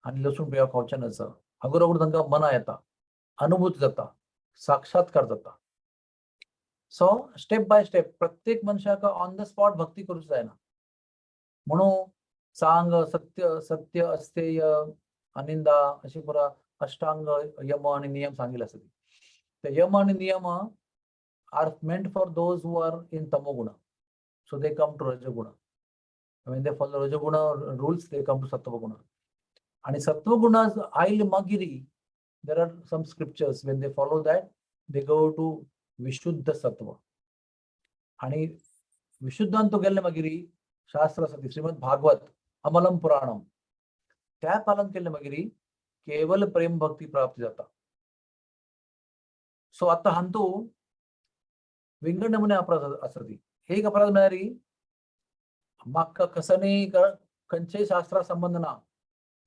आनी लसूण पिळ्या खावचें नज. हगुर हगुर तांकां मना येता, अनुभूत जाता, साक्षात्कार जाता. सो स्टेप बाय स्टेप प्रत्येक मनशाक ऑन the spot भक्ती करूंक जायना. म्हणून सांग सत्य, सत्य, अस्तेय, अनिंदा अशी पुरा अष्टांग यम आणि नियम सांगितले आसा. ते यम आणि नियम are meant for those who are in tamoguna. So they come to rajoguna. When they follow rajoguna rules, they come to sattvaguna. आणि सत्वगुणा आयले मागीर there are some scriptures, when they follow that, they go to विशुद्ध सत्व. आणि विशुद्धांत गेले मागीर शास्त्र आसा ती श्रीमद भागवत अमलम पुराणम, त्या पालन केले मागीर केवल प्रेम भक्ती प्राप्ती जाता. सो आता हांतू विंगड नमुने अपराध आसा ती. एक अपराध म्हळ्यार म्हाका कसनी खंयचेय शास्त्रा संबंध ना.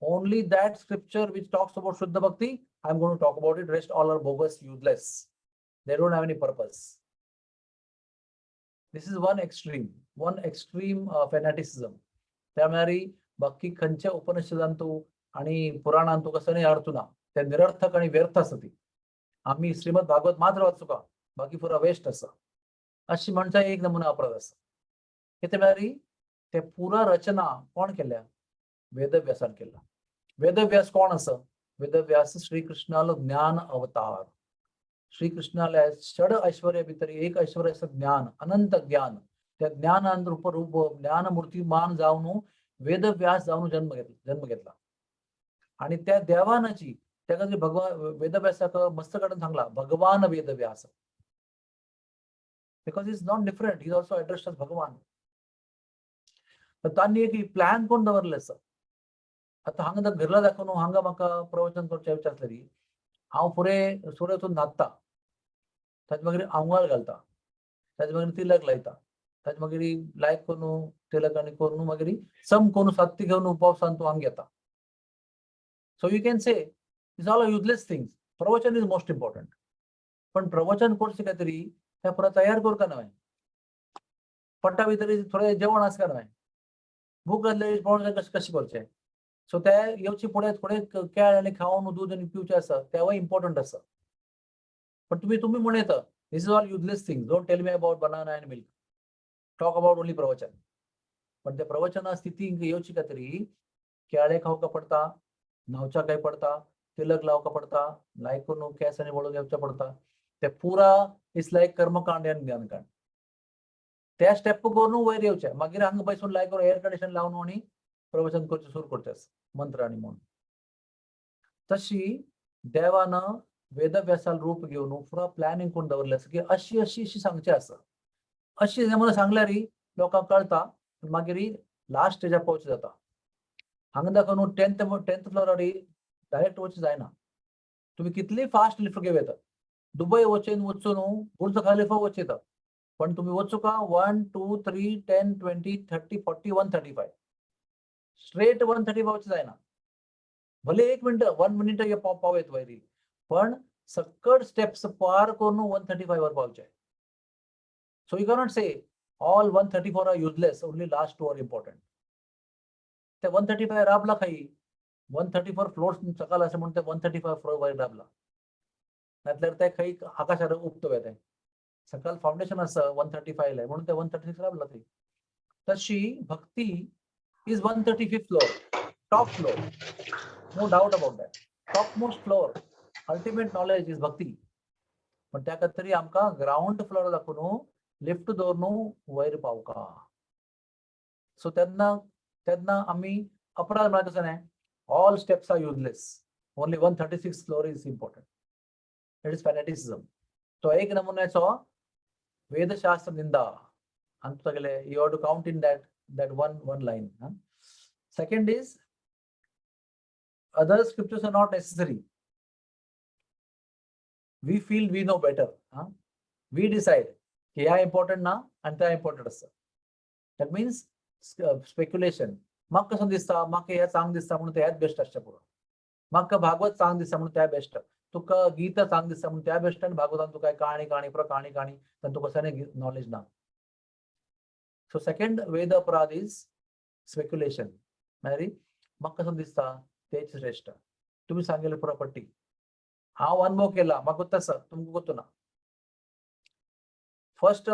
Only that scripture which talks about Shuddha Bhakti, I am going to talk about it. Rest all are bogus, useless. They don't have any purpose. This is one extreme fanaticism. त्या म्हळ्यार बाकी खंयच्या उपनिषदांतू आणि पुराणांतू कसं नाही अर्थ ना, ते निरर्थक आणि व्यर्थ आसा ती. आम्ही श्रीमद भागवत मात्र वाचू का, बाकी पुरा वेस्ट आसा अशी म्हणचा एक नमुना अपराध आसा. कितें म्हळ्यार ते पुरा रचना कोण केल्या? वेदव्यासान केला. वेदव्यास कोण आसा? वेदव्यास श्रीकृष्णालो ज्ञान अवतार. श्रीकृष्णाल्या षड ऐश्वर्य भितर एक ऐश्वर्य आसा ज्ञान, अनंत ज्ञान. त्या ज्ञानान रूप रूप ज्ञानमूर्तिमान जावन वेदव्यास जावन जन्म घेतला. आणि त्या देवानाची त्या खातीर भगवान वेदव्यासाक मस्त काडून सांगला भगवान Vedvyas, because is not different, is also addressed as भगवान. तर तांणी एक प्लॅन करून दवरले आसा. आतां हांगा घरला दाखोवन हांगा म्हाका प्रवचन करचें विचार आसलेली, हांव फुडें सुरें वचून न्हाता, ताजे मागीर आंगार घालता, ताजे मागीर तिलक लायता, ताजे मागीर लायक करून तिलक आनी करून मागीर सम करून सात्ती घेवन पावसान तूं हांगा येता. So you can say it's all useless things. प्रवचन is most important. पण प्रवचन करचें काय तरी त्या पुरा तयार करता न्हय, पट्टा भितर थोडें जेवण आसता न्हय, भूक लागली प्रवचन कशें कशें करचें? सो ते येवचे फुडें थोडे केळ आनी खावन दूद आनी पिवचें आसा, तेवूय इम्पॉर्टंट आसा. पण तुमी तुमी म्हणयता this is all useless thing, don't tell me about banana and milk, talk about only प्रवचन. पण त्या प्रवचना स्थिती येवची खातीर केळे खावका पडटा, न्हावच्या काय पडटा, तिलक लावका पडटा, लायक करून केंस आनी वळून येवचें पडटा. ते पुरा is लायक कर्मकांड आनी ज्ञानकांड. त्या स्टेप करून वयर येवचें, मागीर हांगा बसून लायक करून एअर कंडिशन लावन आनी प्रवचन करचें सुरू करचें मंत्र आनी म्हणून. तशी देवान वेदव्यासाल रूप घेवन पुरा प्लॅनिंग करून दवरलें आसा की अशी अशी अशी सांगचें आसा. अशी म्हणून सांगल्यार लोकांक कळटा, मागीर लास्ट स्टेजार पावचें जाता. हांगा दाखोवन टेंथ फ्लोरार डायरेक्ट वचूं जायना. तुमी कितली फास्ट लिफ्ट घेवं येता, दुबय वचून वचून बुर्ज खलिफा वचयता, पण तुमी वचूं का 1 2 3 10 20 30 40 135, स्ट्रेट 135 वचूं जायना. भले एक मिनिट 1 मिनिट पाव येत वयर, पण सकट स्टेप्स पार करून 135 वर पावचे. So you cannot say all 134 are useless, only last two are important. ते 135 राबला खाई 134 फ्लोर्स सकाळ अशें म्हणून ते 135 फ्लोर वयर दाबला, नातल्यार ते खंय आकाशार उपतो ते. सकाळ फाउंडेशन आसा 135 म्हणून ते 136 राबला ती. तशी भक्ती is 135th floor, top floor, no doubt about that. Top most floor, ultimate knowledge is भक्ती. पण त्या खातीर आमकां ग्रावंड फ्लोर दाखोवन लिफ्ट दवरून वयर पावका. सो तेन्ना तेन्ना आमी अपराध म्हळ्यार कसं न्हय, all steps are useless, only 136 floor is important. It is fanaticism. तो एक नमुन्याचो वेदशास्त्र निंदा आनी सगळे you have to count in that one line. Second is, other scriptures are not necessary. We feel we know better. We decide की ह्या important ना आणि त्या इम्पॉर्टंट आसा. That means speculation. म्हाका कसो दिसता, म्हाका हे चांग दिसता म्हणून ते बेस्ट आसचें पुरो. म्हाका भागवत चांग दिसता म्हणून त्या बेस्ट, तुका गीता चांग दिसता म्हणून त्या बेस्ट. आनी भागवतान तुका काणी काणी पुरो काणी काणी, तांतूं कसलें नॉलेज ना. सो सेकंड वेद अपराध is speculation. म्हळ्यार म्हाका कसो दिसता तेच श्रेष्ठ, तुम्ही सांगितलं प्रॉपर्टी, हांव अनुभव केला, म्हाका गोत्त आसा, तुमकां गोत्तू ना. First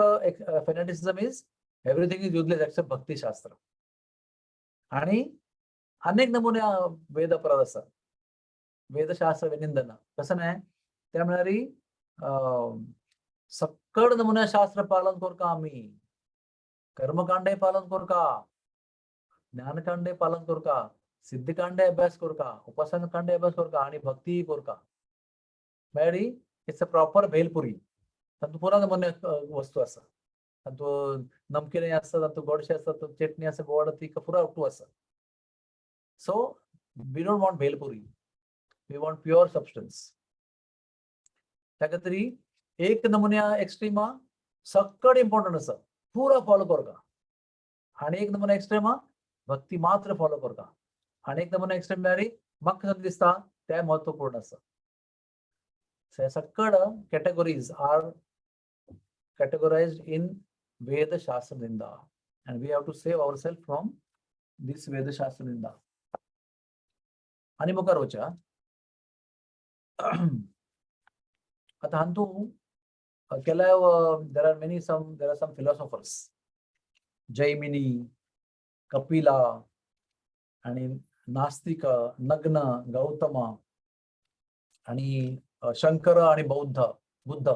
fanaticism is everything is useless except भक्तिशास्त्र. आणि अनेक नमुने वेद अपराध आसा. वेदशास्त्र विनिंदन कसं नाही, त्या म्हळ्यार सक्कड नमुने शास्त्र पालन करका, आमी कर्मकांडे पालन करका, ज्ञानकांडे पालन करका, सिद्धकांडे अभ्यास करका, उपासना कांडे अभ्यास करका आणि भक्ती करका. म्हळ्यार it's a proper bhelpuri. तातूंत पुरा नमुने वस्तू आसा. तातूंत नमकीन आसता, तातूंत गोडशें आसता, तातूंत चटणी आसा, गोड तीख पुरा टू आसा. So we don't want bhelpuri, we want pure substance. त्या खातीर एक नमुन्या एक्स्ट्रीमा सक्कड इम्पॉर्टंट आसा, पुरा फॉलो करका. आणि एक नमुना एक्स्ट्रीमा भक्ती मात्र फॉलो करका. आणि एक नमुना एक्स्ट्रीम म्हळ्यार म्हाका कशें दिसता तें महत्वपूर्ण आसा. हे सक्कड categories are categorized in Veda Shastra Ninda, and we have to save ourselves from this Veda Shastra Ninda. आणि मुखार वच्या. आता हांतू केल्याव there are some philosophers, Jaimini, Kapila आणि नास्तिक, नग्न, गौतम आणि शंकर आणि बौद्ध, बुद्ध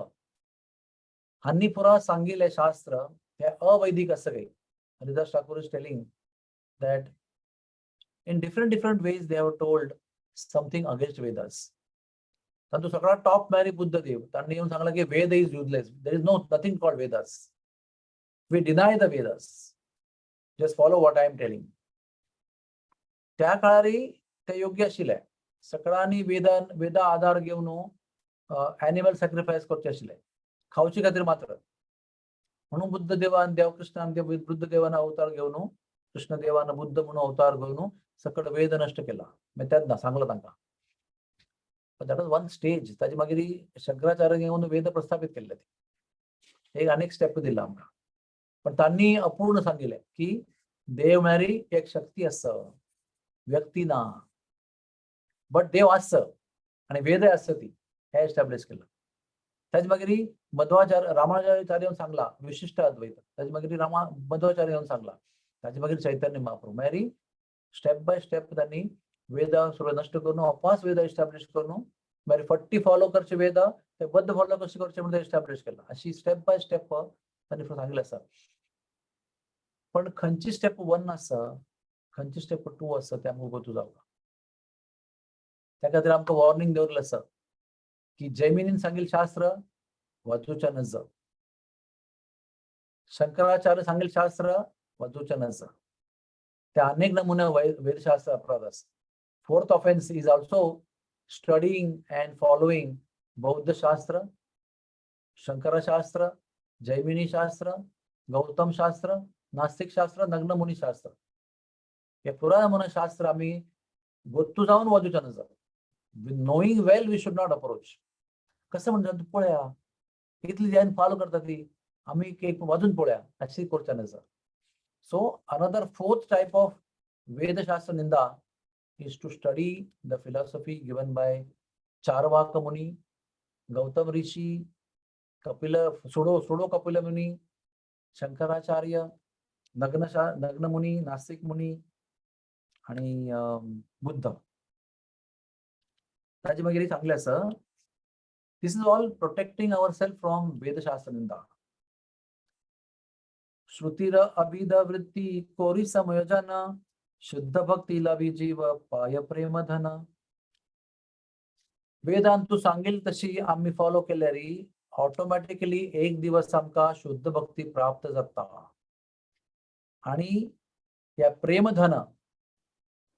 हांनी पुरा सांगिल्लें शास्त्र हे अवैदिक आसा. Haridas Thakur is telling that in different different ways they have told something against Vedas. तातूंत सगळा टॉप म्हळ्यार बुद्धदेव. तांणी येवन सांगला की Veda is useless, there is no nothing called Vedas, we deny the Vedas, just follow what I am telling. त्या काळारी ते योग्य आशिल्ले. सगळ्यांनी वेदान वेदा आधार घेवन एनिमल सॅक्रिफायस करचे आशिल्ले खावचे खातीर मात्र. म्हणून बुद्धदेवान, देवकृष्णान देव बुद्धदेवान अवतार घेवन, कृष्णदेवान बुद्ध म्हणून अवतार घेवन सकड वेद नष्ट केला. मागीर तेन्ना सांगला तांकां. That was one stage. ताजे मागीर शंकराचार्य घेवन वेद प्रस्थापित केल्ले ते एक अनेक स्टेप दिला आमकां. पण तांणी अपूर्ण सांगिल्लें की देव म्हळ्यार एक शक्ती आसा, व्यक्ती ना, बट देव आसा आणि वेदय आसा ती, हे एस्टॅब्लिश केलं. ताजे मागीर मध्वाचार्य, रामाचार्य येवन सांगला विशिष्ट अद्वैत. ताजे मागीर रामा मध्वाचार्य येवन सांगला. ताजे मागीर चैतन्य महाप्रभू. म्हळ्यार स्टेप बाय स्टेप त्यांनी वेद सगळं नष्ट करून अपास वेद एस्टॅब्लिश करून, मागीर फट्टी फॉलो करचे वेद ते बद्द फॉलो कशे करचे म्हणून एस्टॅब्लिश केला. अशी स्टेप बाय स्टेप त्यांनी सांगितलं आसा. पण खंयची स्टेप वन आसा, खंयची स्टेप टू आसा, ते आमकां गोतू जावका. त्या खातीर आमकां वॉर्निंग दवरलें आसा की जैमिनीन सांगिल्लें शास्त्र वाजूच्या नज, शंकराचार्य सांगिल्लें शास्त्र वाजूच्या नज. त्या अनेक नमुने वेदशास्त्र अपराध आसा. Fourth offense is also studying and following बौद्ध शास्त्र, शंकरशास्त्र, जैमिनी शास्त्र, गौतम शास्त्र, नास्तिक शास्त्र, नग्न मुनी शास्त्र. हे पुरा नमुना शास्त्र आम्ही गोत्तू जावन वाजूच्या नज. Knowing well, we should not approach. कसं म्हणटा तूं पळया, इतली जायन फॉलो करता ती, आमी एक वाजून पळया, अशी करच्या नज. So another fourth type of वेदशास्त्र निंदा is to study the philosophy given by Charvaka Muni, Gautam Rishi, Kapil sudo sudo Kapil Muni, Shankaracharya, नग्न मुनी, नास्तिक मुनी आणि बुद्ध. ताजे मागीर सांगलें आसा, this is all protecting our self from वेदशास्त्र निंदा. श्रुतिर अभिध वृत्ती कोरी समयोजन, शुद्ध भक्ती लभी जीव पाय प्रेम धन. वेदांतू सांगेल तशी आम्ही फॉलो केल्यारी ऑटोमॅटिकली एक दिवस आमकां शुद्ध भक्ती प्राप्त जाता आणि ह्या प्रेमधन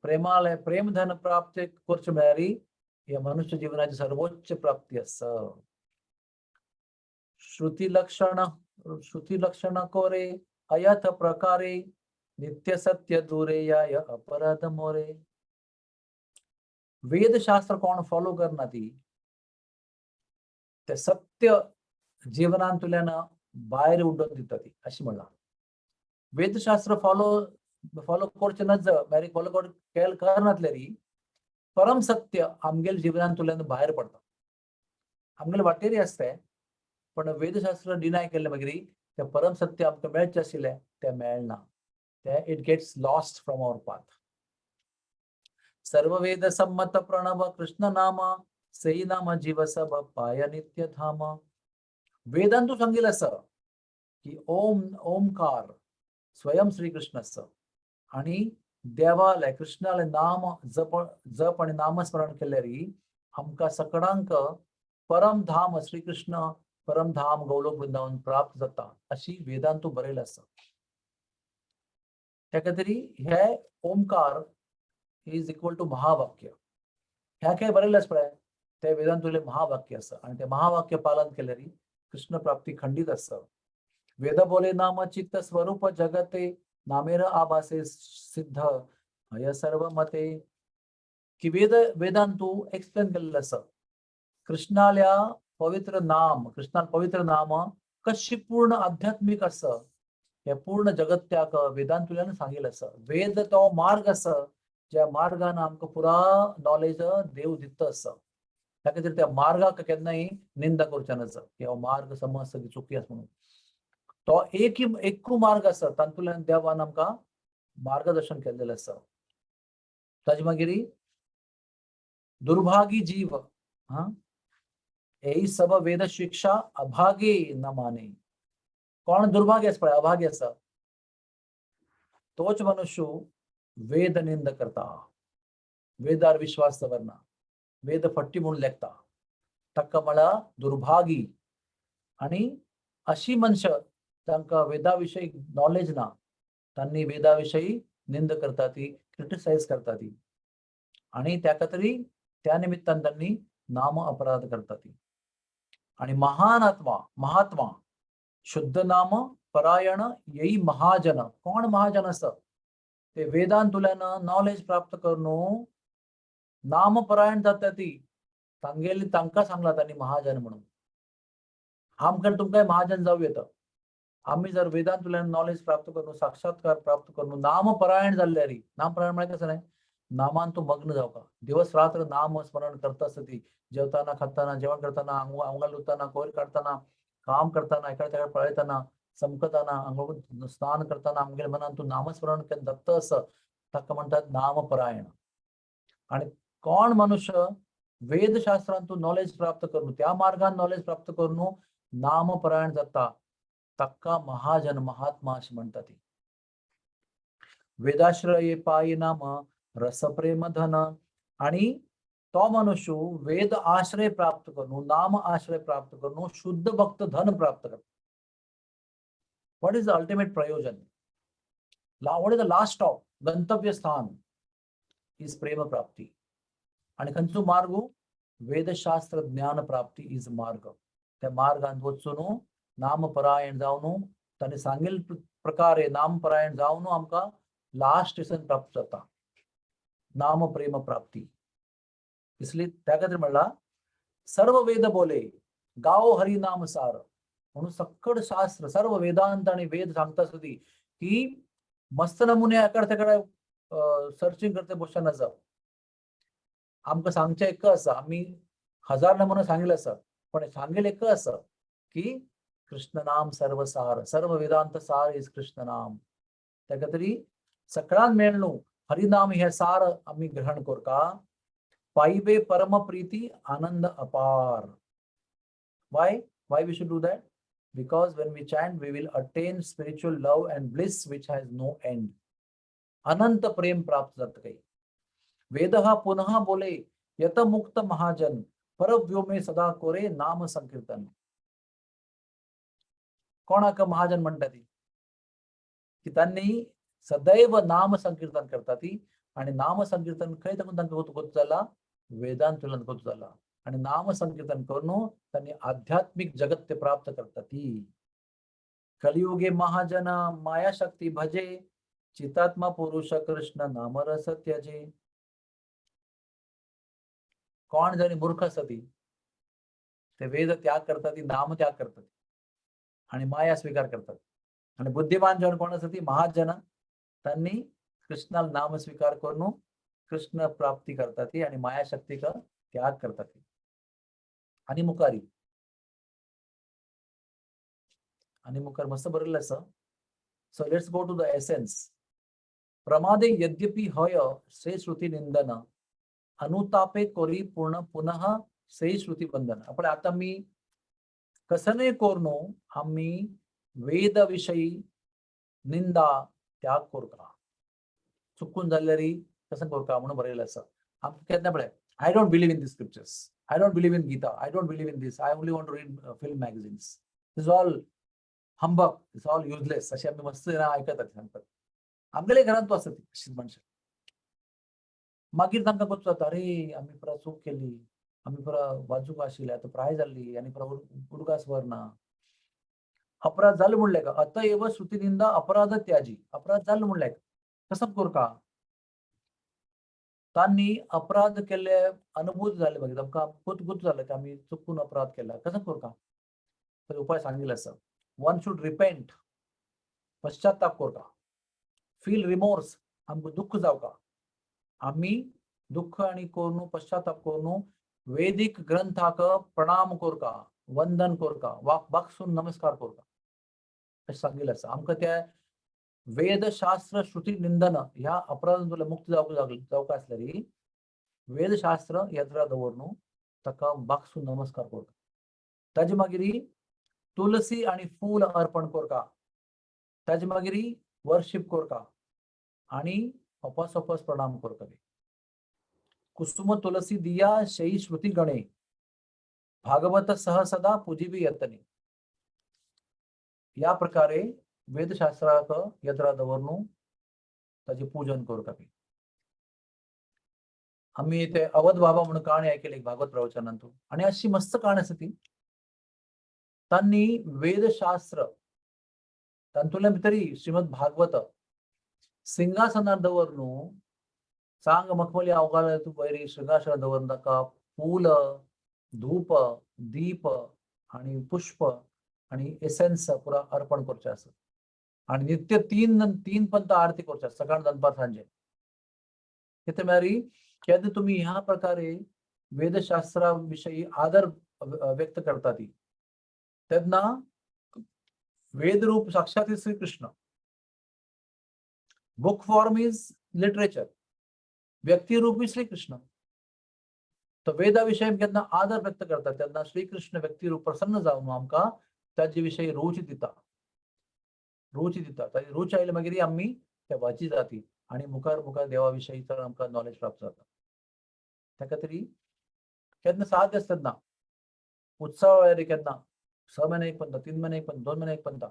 प्रेमालय प्रेमधन प्राप्त करचें म्हळ्यार हे मनुष्य जीवनाची सर्वोच्च प्राप्ती आसा. श्रुती लक्षण, श्रुती लक्षण कोरे अयथ प्रकारे, नित्य सत्य दुरे याय अपराध मोरे. वेदशास्त्र कोण फॉलो करना ती ते सत्य जीवनांतल्यान भायर उडोवन दिता ती अशें म्हणलां. वेदशास्त्र फॉलो फॉलो करचें नज, मागीर फॉलो केल करनातल्यारी परम सत्य आमगेल जीवनांतल्यान भायर पडटा. आमगेले वाटेरी आसता, पण वेदशास्त्र डिनाय केल्लें मागीर तें परम सत्य आमकां मेळचें आशिल्लें तें मेळना, तें it gets lost from our path. सर्व वेद संमत प्रणव कृष्ण नाम, सेई नाम जीव सब पाय नित्य धाम. वेदांतू सांगितलं असं की ओम ओमकार स्वयं श्रीकृष्ण असं आणि देवाले कृष्णाले नाम जप जप आणि नामस्मरण केल्यारी आमकां सकडांक परमधाम श्रीकृष्ण परमधाम गोलोक वृंदावन प्राप्त जाता अशी वेदांतू बरयलें आसा. त्या खातीर हे ओमकार is equal to महावाक्य. ह्या काय बरयलें आसा पळय ते वेदांतुले महावाक्य आसा आणि ते महावाक्य पालन केल्यारी कृष्ण प्राप्ती खंडित आसा. वेद बोले नाम चित्त स्वरूप जगते, नामेर आभासे सिद्ध हय सर्व मते. की वेद वेदांतू एक्सप्लेन केलेलं आसा कृष्णाल्या पवित्र नाम, कृष्णा पवित्र नाम कशी पूर्ण आध्यात्मिक आसा हे पूर्ण जगत्याक वेदांतुल्यान सांगिल्लें आसा. वेद तो मार्ग आसा ज्या मार्गान आमकां पुरा नॉलेज देव दिता आसा. त्या खातीर त्या मार्गाक केन्नाय निंदा करच्या नज की हो मार्ग समज सगळी चुकी आसा म्हणून. तो एक एकू मार्ग आसा, तातूंतल्यान देवान आमकां मार्गदर्शन केल्लेलें आसा. ताजे मागीर दुर्भागी जीव हा एही सब वेद शिक्षा अभागे न माने. कोण दुर्भाग्य आसा पळय, अभागी आसा तोच मनुष्य वेद निंद करता, वेदार विश्वास दवरना, वेद फट्टी म्हणून लेखता, ताका म्हळ्यार दुर्भागी. आणि अशी मनशां तांकां वेदा विशयी नॉलेज ना, तांणी वेदा विशयी निंद करता ती, क्रिटिसायज करता ती आणि त्या खातीर त्या निमित्तान त्यांनी नाम अपराध करता ती. आणि महान आत्मा महात्मा शुद्ध नाम परायण येई महाजन. कोण महाजन आसा ते वेदांतुल्यान नॉलेज प्राप्त करून नामपरायण जाता ती तांगेली तांकां सांगला तांणी महाजन म्हणून. आमकां तुमकां महाजन जावं येता. आमी जर वेदांतुल्यान नॉलेज प्राप्त करून साक्षात्कार प्राप्त करून नामपरायण जाल्ल्यारी, नामपरायण म्हळ्यार कसं नाही, नामान तूं मग्न जावका, दिवस रात्र नाम स्मरण करता आसता, जेवताना खाताना जेवण करताना आंगार लुताना कोयर काडताना काम करताना इकडे तिकडे पळयताना चमकताना आंघोळ स्नान करताना आमगेल्या मनान तूं नामस्मरण दत्त आसा ताका म्हणटात नामपरायण. आणि कोण मनुष्य वेदशास्त्रांतून तूं नॉलेज प्राप्त करून त्या मार्गान नॉलेज प्राप्त करून नामपरायण जाता ताका महाजन महात्मा अशें म्हणटा ती. वेदाश्रये पायी नाम रसप्रेम धन. आणि तो मनुष्य वेद आश्रय प्राप्त करून नाम आश्रय प्राप्त करून शुद्ध भक्त धन प्राप्त करता. What is the ultimate प्रयोजन? What is the last stop? गंतव्य स्थान is प्रेम प्राप्ती. आणि खंयचो मार्ग? वेदशास्त्र ज्ञान प्राप्ती is मार्ग. त्या मार्गान वचून नामपरायण जावन ताणें सांगिल्ले प्रकारे नामपरायण जावन आमकां लास्ट स्टेशन प्राप्त जाता, नाम प्रेम प्राप्ती. इसलिए त्या खातीर म्हणला सर्व वेद बोले गाव हरी नाम सार. म्हणून सक्कड शास्त्र सर्व वेदांत आणि वेद सांगता सुदी की मस्त नमुने आकड तिकडे सर्चिंग करते बसना जाव. आमकां सांगचें एक आसा, आमी हजार नमुनो सांगिल्लें आसा, पण सांगिल्लें एक आसा की कृष्ण नाम सर्वसार, सर्व वेदांत सार is Krishna नाम. ताका तरी सगळ्यान मेळ न्हू हरिनाम हे सार आमी ग्रहण करता. पाइबे परम प्रीती आनंद अपार. Why? Why we should do that? Because when we chant, we will attain spiritual love and bliss which has no end. अनंत प्रेम प्राप्त जाता काही. वेद पुनः बोले यत मुक्त महाजन परव्योमे सदा कोरे नाम संकीर्तन. कोणाक महाजन म्हणटा ती की त्यांनी सदैव नाम संकीर्तन करता ती. आणि नाम संकीर्तन खंय ताकून तांकां गोत जाला, वेदांतुल्यान गोत जाला. आणि नाम संकीर्तन करून त्यांनी आध्यात्मिक जगत ते प्राप्त करता ती. कलियुगे महाजन माया शक्ती भजे चितात्मा पुरुष कृष्ण नाम रस त्यजे. कोण जरी मूर्ख आसा ती ते वेद त्याग करता ती, नाम त्याग करतात आणि माया स्वीकार करतात. आणि बुद्धिमान जण कोण आसा ती महाजन, त्यांनी कृष्णाला नाम स्वीकार करून कृष्ण प्राप्ती करतात ती आणि माया शक्तीका त्याग करतात ती. आणि मुकारी, आणि मुकार मस्त बरयल्लें आसा. So let's go to the essence. प्रमादे यद्यपि हय से श्रुती निंदन अनुतापे कोरी पूर्ण पुनः से श्रुती बंधन. आपण आता मी कसने कोरनो आम्ही वेदविषयी निंदा त्याग कोरका, चुकून जाल्यारी कसं कोरका म्हणून बरयलें आसा. आमकां केन्ना पळय, I don't believe in the scriptures, I don't believe in Gita, I don't believe in this, I only want to read film magazines, this all humbug, it's all useless, अशें आमी मस्त जाणां आयकतात सांगतात. आमगेले घरांत तूं आसा ती अशीच मनशां. मागीर तांकां कोच जाता, अरे आमी पुरा चूक केली, आमी पुरा वाजूंक आशिल्ले, आतां प्राय जाल्ली आनी पुरा उडगास व्हरना. अपराध जालो म्हणलें का, अतएव श्रुती निंदा अपराध त्याजी. अपराध जालो म्हणलें का, कसं करका तांणी अपराध केल्ले अनुभूत जाले, मागीर तांकां गुत गुत जालें की आमी चुकून अपराध केला, कसं करका तर उपाय सांगिल्लो आसा. वन should repent, पश्चाताप करका, फील रिमोर्स, आमकां दुख्ख जावका, आमी दुख्ख आनी करून पश्चाताप करून वेदीक ग्रंथाक प्रणाम करका, वंदन करका, वाक बाकसून नमस्कार करका, अशें सांगिल्लें आसा. आमकां त्या वेदशास्त्र श्रुती निंदन ह्या अपराधांतल्यान मुक्त जावंक जावंक आसल्यारी वेदशास्त्र यत्रा दवर ताका बाकसून नमस्कार करका. ताजे मागीर तुलसी आनी फूल अर्पण करका, ताजे मागीर वर्शिप करका आनी अपास अपास प्रणाम करता. कुसुम तुलसी दिया शई श्रुती गणे भागवत सह सदा पुजिबी यतने. या प्रकारे वेदशास्त्राक यत्रा दवरनु ताचे पूजन करता. आमी ते अवध बाबा म्हणून काणी आयकली भागवत प्रवचनांतू, आनी अशी मस्त काणी आसा ती. तांणी वेदशास्त्र तातूंतल्यान भितरी श्रीमद भागवत सिंहासनार दवर न्हू, चांग मखमली अवघाल तूं वयर सिंहासनार दवर ताका फूल, धूप, दीप आनी पुष्प आनी एसेन्स पुरा अर्पण करचें आसा. आनी नित्य तीन तीन पंत आरती करचे आसा, सकाळ, दनपार, सांजे. कितें म्हळ्यार केन्ना तुमी ह्या प्रकारे वेदशास्त्रा विशयी आदर व्यक्त करता ती, तेन्ना वेदरूप साक्षात Shri Krishna. Book form is literature, व्यक्तिरूपी Shri Krishna. तर वेदा विषयी केन्ना आदर व्यक्त करता तेन्ना श्रीकृष्ण व्यक्तिरूप प्रसन्न जावन आमकां ताजे विशयी रूच दिता, रूच दिता. ताजी रूच आयले मागीर आमी त्या वाची जाती आनी मुखार मुखार देवा विशयी चड आमकां नॉलेज प्राप्त जाता. ताका तरी केन्ना साध्य आसता ना उत्सव वेळार, केन्ना 6 म्हयने एक पंता, 3 म्हयने एक पंता, 2 म्हयने एक पंता,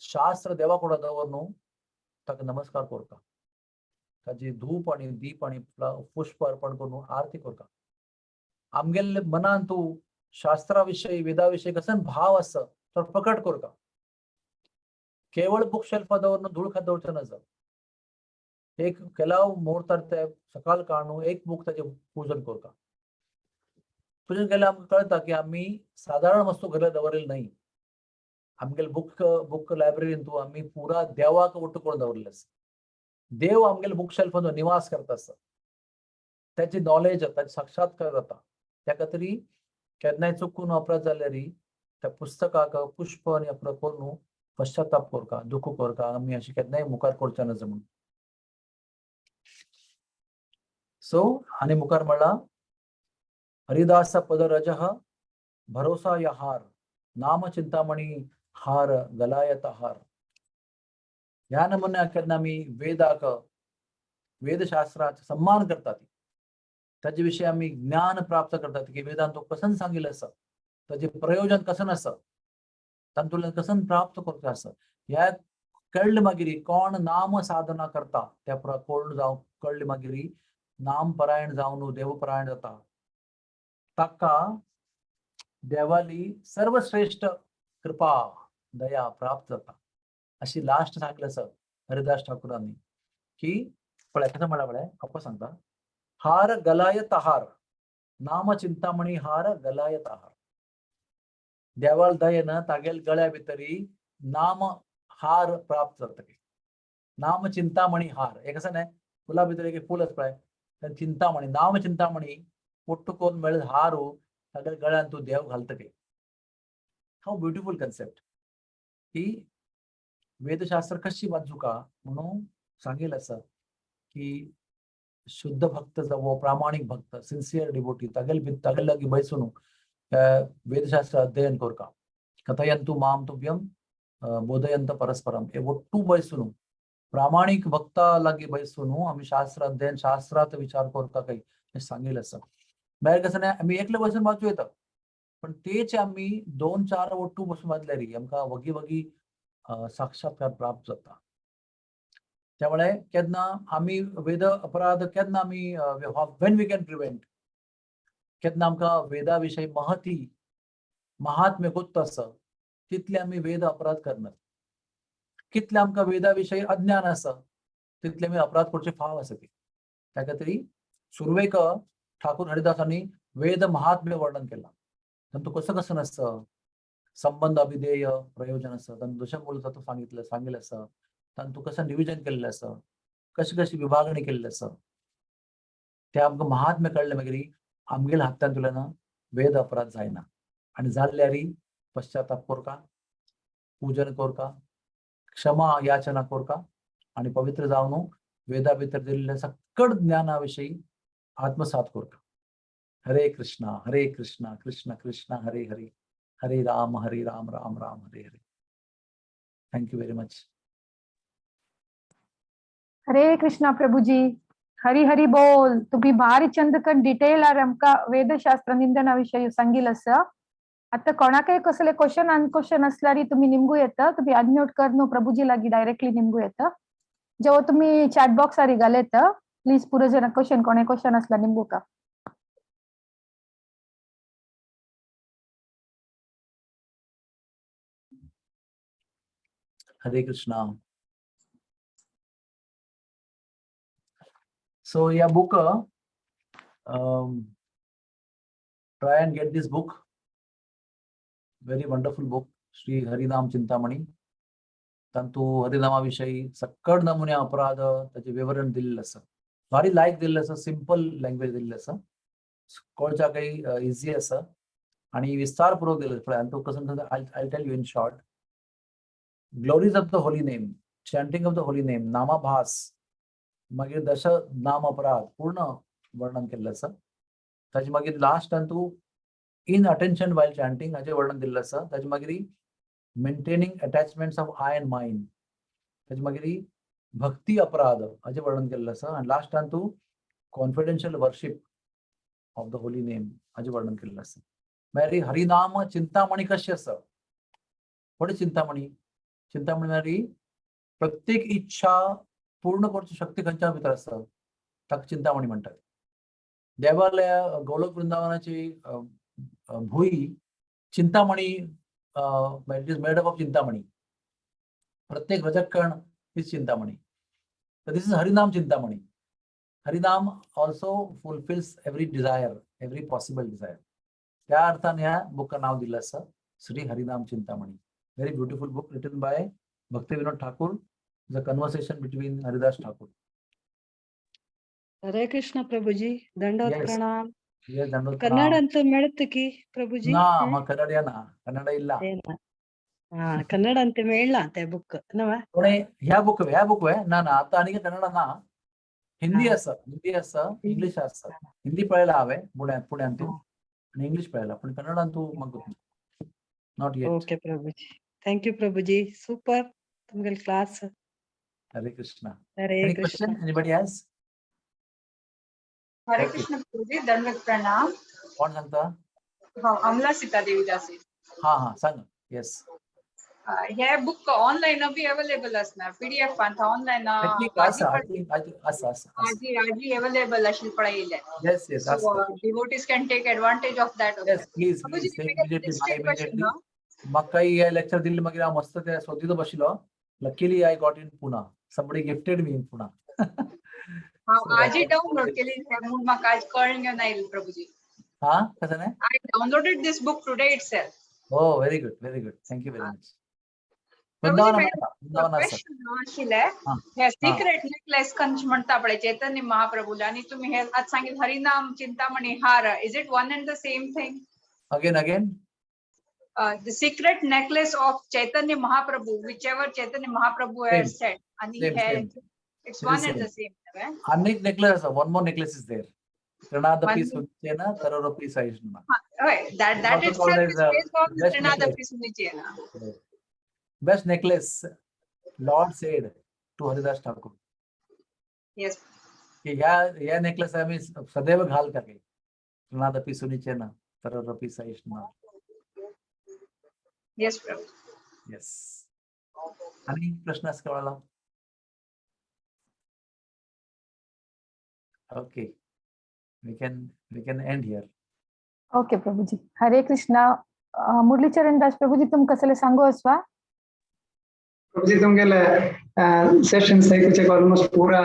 शास्त्र देवा कुडा दवर न्हू ताका नमस्कार करता, ताजी धूप आनी दीप आनी पुष्प अर्पण करून आरती करता. आमगेले मनान तूं शास्त्रा विशयी वेदा विशयी कसो भाव आसा तो प्रकट करता. केवळ बुक शेल्फार दवरून धूळ खात दवरचें नाजा. एक केलाव मुहूर्तार ते सकाळ काडून एक बूक ताचें पुजन करता. पुजन केल्यार आमकां कळटा की आमी सादारण वस्तू घरा दवरिल्ली न्हय. आमगेले बुक बुक लायब्ररीन तूं आमी पुरा देवाक ಒಟ್ಟು करून दवरिल्लें आसा. देव आमगेले बुक शेल्फान निवास करता आसा. त्याची नॉलेज जाता, साक्षात्कार जाता. त्या खातीर केन्नाय चुकून अपराध जाल्यार त्या पुस्तकाक पुष्प आनी अपराध करून पश्चाताप करका, दुःख करका, आमी अशें केन्नाय मुखार करचे नज म्हणून. सो आनी मुखार म्हणला हरिदास पद रजः भरोसा या हार नाम चिंतामणी हार गलायत हार. ह्या नमुन्याक केन्ना आमी वेदाक वेदशास्त्राचो सन्मान करतात, ताजे विशीं आमी ज्ञान प्राप्त करतात की वेदान तो कसन सांगिल्लें आसा, ताजें प्रयोजन कसन आसा, तातूंतल्यान कसन प्राप्त करचें आसा. ह्या कळ्ळें मागीर कोण नाम साधना करता त्या कोण जावं कळ्ळें मागीर नाम परायण जावन देवपरायण जाता, ताका देवाली सर्वश्रेष्ठ कृपा दया प्राप्त जाता. अशी लास्ट सांगलें आसा हरिदास ठाकुरांनी की पळय कसं म्हणला पळय अप्पा सांगता, हार गलायत हार नाम चिंतामणी हार गलायत हार. देवाल दयेन तागेल गळ्या भितरी नाम हार प्राप्त जाता. नाम चिंतामणी हार एक आसा न्हय, फुला भितर एक फूल आसा पळय, चिंतामणी नाम चिंतामणी पोट्टू कोन्न मेळ हारू तागेल गळ्यान तूं देव घालता. हाव ब्युटिफूल कन्सेप्ट की वेदशास्त्र कशी वाचूका म्हणून सांगेल आसा की शुद्ध भक्त जावो, प्रामाणिक भक्त, सिन्सियर डिवोटी तागेल तागेल लागीं बैसून वेदशास्त्र अध्ययन करका. कथयंतु माम तुभ्यम बोधयंत परस्परम हे ಒಟ್ಟು ಬಯಸುನು प्रामाणिक भक्ता लागीं बैसून आमी शास्त्र अध्ययन शास्त्रात विचार करता काही हे सांगेल आसा. मागीर कसं न्हय आमी एकले बसून वाचूं येता, पण तेच आमी दोन चार ಒಟ್ಟು बसून वाचल्यार आमकां वगी वगी साक्षात्कार प्राप्त जाता. त्यामुळे केन्ना आमी वेद अपराध केन्ना आमी when we can prevent, केन्ना आमकां वेदा विशयी महती महात्म्य गोत्त आसा तितले आमी वेद अपराध करनात. कितले आमकां वेदा विशयी अज्ञान आसा तितले आमी अपराध करचे फाव आसा ती. त्या खातीर सुरवेक ठाकूर हरिदासांनी वेद महात्म्य वर्णन केलां. तांतूं कसं कसं आसता, संबंध अभिधेय प्रयोजन आसा, तांतूं दशमूल तत्व सांगितलं सांगिल्लें आसा, तांतूं कसं नियोजन केल्लें आसा, कशी कशी विभागणी केल्ली आसा, ते आमकां महात्म्य कळ्ळें मागीर आमगेल्या हातांतल्यान वेद अपराध जायना. आनी जाल्यार पश्चाताप करका, पूजन करका, क्षमा याचना करका आनी पवित्र जावन वेदा भितर दिल्ल्या सकळ ज्ञाना विशयी आत्मसात करका. हरे कृष्णा हरे कृष्णा कृष्ण कृष्ण हरे हरे, हरे राम हरे Ram Ram Ram Hare Hare. Thank you very much. Hare Krishna Prabhuji, Hari Hari बोल. तुम्ही भारी चंदकन डिटेल आमकां वेदशास्त्र निंदना विशय सांगिल आसा. आता कोणाकय कसले क्वेश्चन अन क्वेश्चन असल्यार तुम्ही निमगू येता, तुम्ही अनम्यूट करनो प्रभुजी लागी डायरेक्टली निमगू येता. जेव्हा तुम्ही चॅट बॉक्स आरी घालेत प्लीज पुरो जण क्वेश्चन कोणे क्वेश्चन असला निमगू का. Hare Krishna. So yeah, book, try and get this book. Very wonderful book, Shri Harinam Chintamani. तांतू हरिनामा विषयी सकळ नमुने अपराध ताचे विवरण दिल्लें आसा, भारी लायक दिल्लें आसा, सिंपल लँग्वेज दिल्लें आसा, कळच्याकय इजी आसा आनी विस्तारपूर्वक दिल्लें पळय. आनी तो कसो I tell you in short. Glories of the holy name, chanting of the holy name, namabhasa, मागीर दश नाम अपराध पूर्ण वर्णन केल्लें आसा. ताजे मागीर लास्टान तूं इन अटेन्शन वायल चॅन्टिंग हाचें वर्णन दिल्लें आसा. ताजे मागीर maintaining attachments of I and mine, ताजे मागीर भक्ती अपराध हाचें वर्णन केल्लें आसा. आनी लास्टान तूं confidential worship of the holy name हाचें वर्णन केल्लें आसा. मागीर हरिनाम चिंतामणी कशी आसा, what is Chintamani? Chintamani म्हळ्यार प्रत्येक इच्छा पूर्ण करची शक्ती खंयच्या भितर आसा ताका चिंतामणी म्हणटात. देवालया गोलोक वृंदावनाची भूंय चिंतामणी, it is made up of Chintamani. प्रत्येक रजकण is Chintamani. So this is Harinam Chintamani. Harinam also fulfills every desire, every possible desire. त्या अर्थान ह्या बुका नाव दिलं आसा Shri Harinam Chintamani. Very beautiful book written by Bhakti Vinod Thakur. The conversation between Haridas Thakur. हरे कृष्ण प्रभुजी, दंडवत Yes. प्रणाम. Yes, दंडवत ಕನ್ನಡ ಪ್ರणाम. ಅಂತ ಮೇಳತ್ತಕಿ ಪ್ರಭುಜಿ? ना, ಮ ಕನ್ನಡ ना, ಕನ್ನಡ ಇಲ್ಲ. ಹಾ, ಕನ್ನಡ ಅಂತ ಮೇಳ ಅಂತೆ ಬುಕ್ ನವ. कोणे ह्या बुक, ह्या बुक वे ना ना, आता आनी कन्नड ना, हिंदी हा. आसा, हिंदी आसा, इंग्लिश आसा. हिंदी पळयला हांवें पुण्या पुण्यांतू हा. आनी इंग्लिश पळयला, पण कन्नडांतू म्हाका not yet. Okay Prabhuji, thank you Prabhuji, super तुमगेल class. Hare Krishna. Hare Any Krishna. question anybody has? Hare Okay. Krishna Prabhuji, दंडवत प्रणाम. कोण सांगता? हांव अमला सीतादेवी दासी. हा हा, सांग. येस. हे बुक ऑनलायन बी अवेलेबल असणार पीडीएफ ऑनलायन? I think आसा, I think आसा आसा आसा. आजी आजी अवेलेबल अशी पळयले. येस येस, आसा. Devotees can take advantage of that. Yes, please. Prabhuji, please take immediately, buy immediately. म्हाका हे लेक्चर दिल्ले मागीर हांव मस्त ते सोदीत बशिल्लो. Luckily I got in Pune, somebody gifted me in Pune. हांव आजी डाउनलोड केली म्हणून म्हाका आज कळ्ळें घेवन आयली प्रभुजी. हा, कसं नाही? I downloaded this book today itself. Oh, very good, very good, thank you very much. Vrindavan आसा, वृंदावन आसा. क्वेश्चन आशिल्ले, हा, हे सिक्रेट नेकलेस कंच म्हणता पळय चैतन्य महाप्रभूला, आणि तुम्ही हे आज सांगितलं हरिनाम चिंतामणी हार, is it one and the same thing? Again, again. The secret necklace of Chaitanya Mahaprabhu, whichever Chaitanya Mahaprabhu has Same. Said, आणि Same, hey same. It's It one is and the same. Same. अनेक necklace आसा, one more necklace is there. तृणादपि One- सुचेन तरोरपि सहिष्णुना. हय, that Also called itself as is the based on best तृणादपि सुनिचेन. Best necklace Lord said to Haridas Thakur yes. की ह्या ह्या necklace आम्ही सदैव घाल का तृणादपि सुनिचेन तरोरपि सहिष्णुना. येस प्रभू. येस. आणि प्रश्न असं कोणाला? Okay, we can end here. Okay Prabhuji, Hare Krishna. Murlicharan Das Prabhuji, तुम कसले सांगू असवा? प्रभुजी, तुमगेले सेशन्स ऐकूचे ऑलमोस्ट पूरा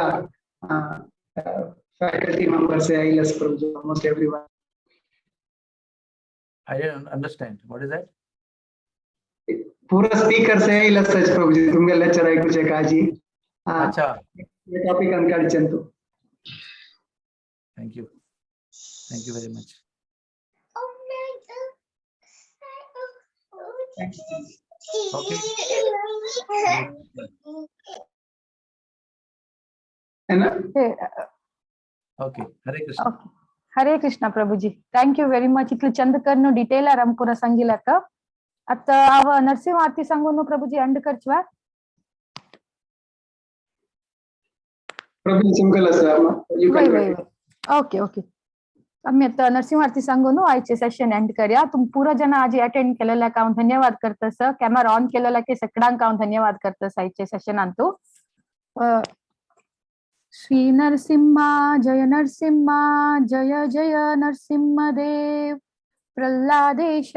faculty members आयलेस Prabhuji, almost everyone. I didn't understand, what is that? पूरा स्पीकर्स आयलेस प्रभुजी, तुमगेले लेक्चर ऐकूचे काजी अच्छा. टॉपिक अन काडचेंतु. Thank you, thank you very much. Okay. ते okay, Hare Krishna. Okay, Hare Krishna Prabhuji, thank you very much. इतलं Chand करून डिटेल आराम पुरा सांगिलाक. आता हांव नरसिंह आरती सांगून प्रभुजी अंड करचवा. प्रभुजी, तुमगेले sir, you वय can. वय वय, ओके ओके. आम्ही आता नरसिंह आरती सांगून आयचे सेशन एंड करया. तुम पुरा जण आज अटेंड केलेल्याक हांव धन्यवाद करतस. कॅमेरा ऑन केलेल्याक सगळ्यांक हांव धन्यवाद करतस आयचे सेशनांतू. श्री नरसिंहा जय नरसिंहा, जय जय नरसिंहदेव, प्रल्हादेश.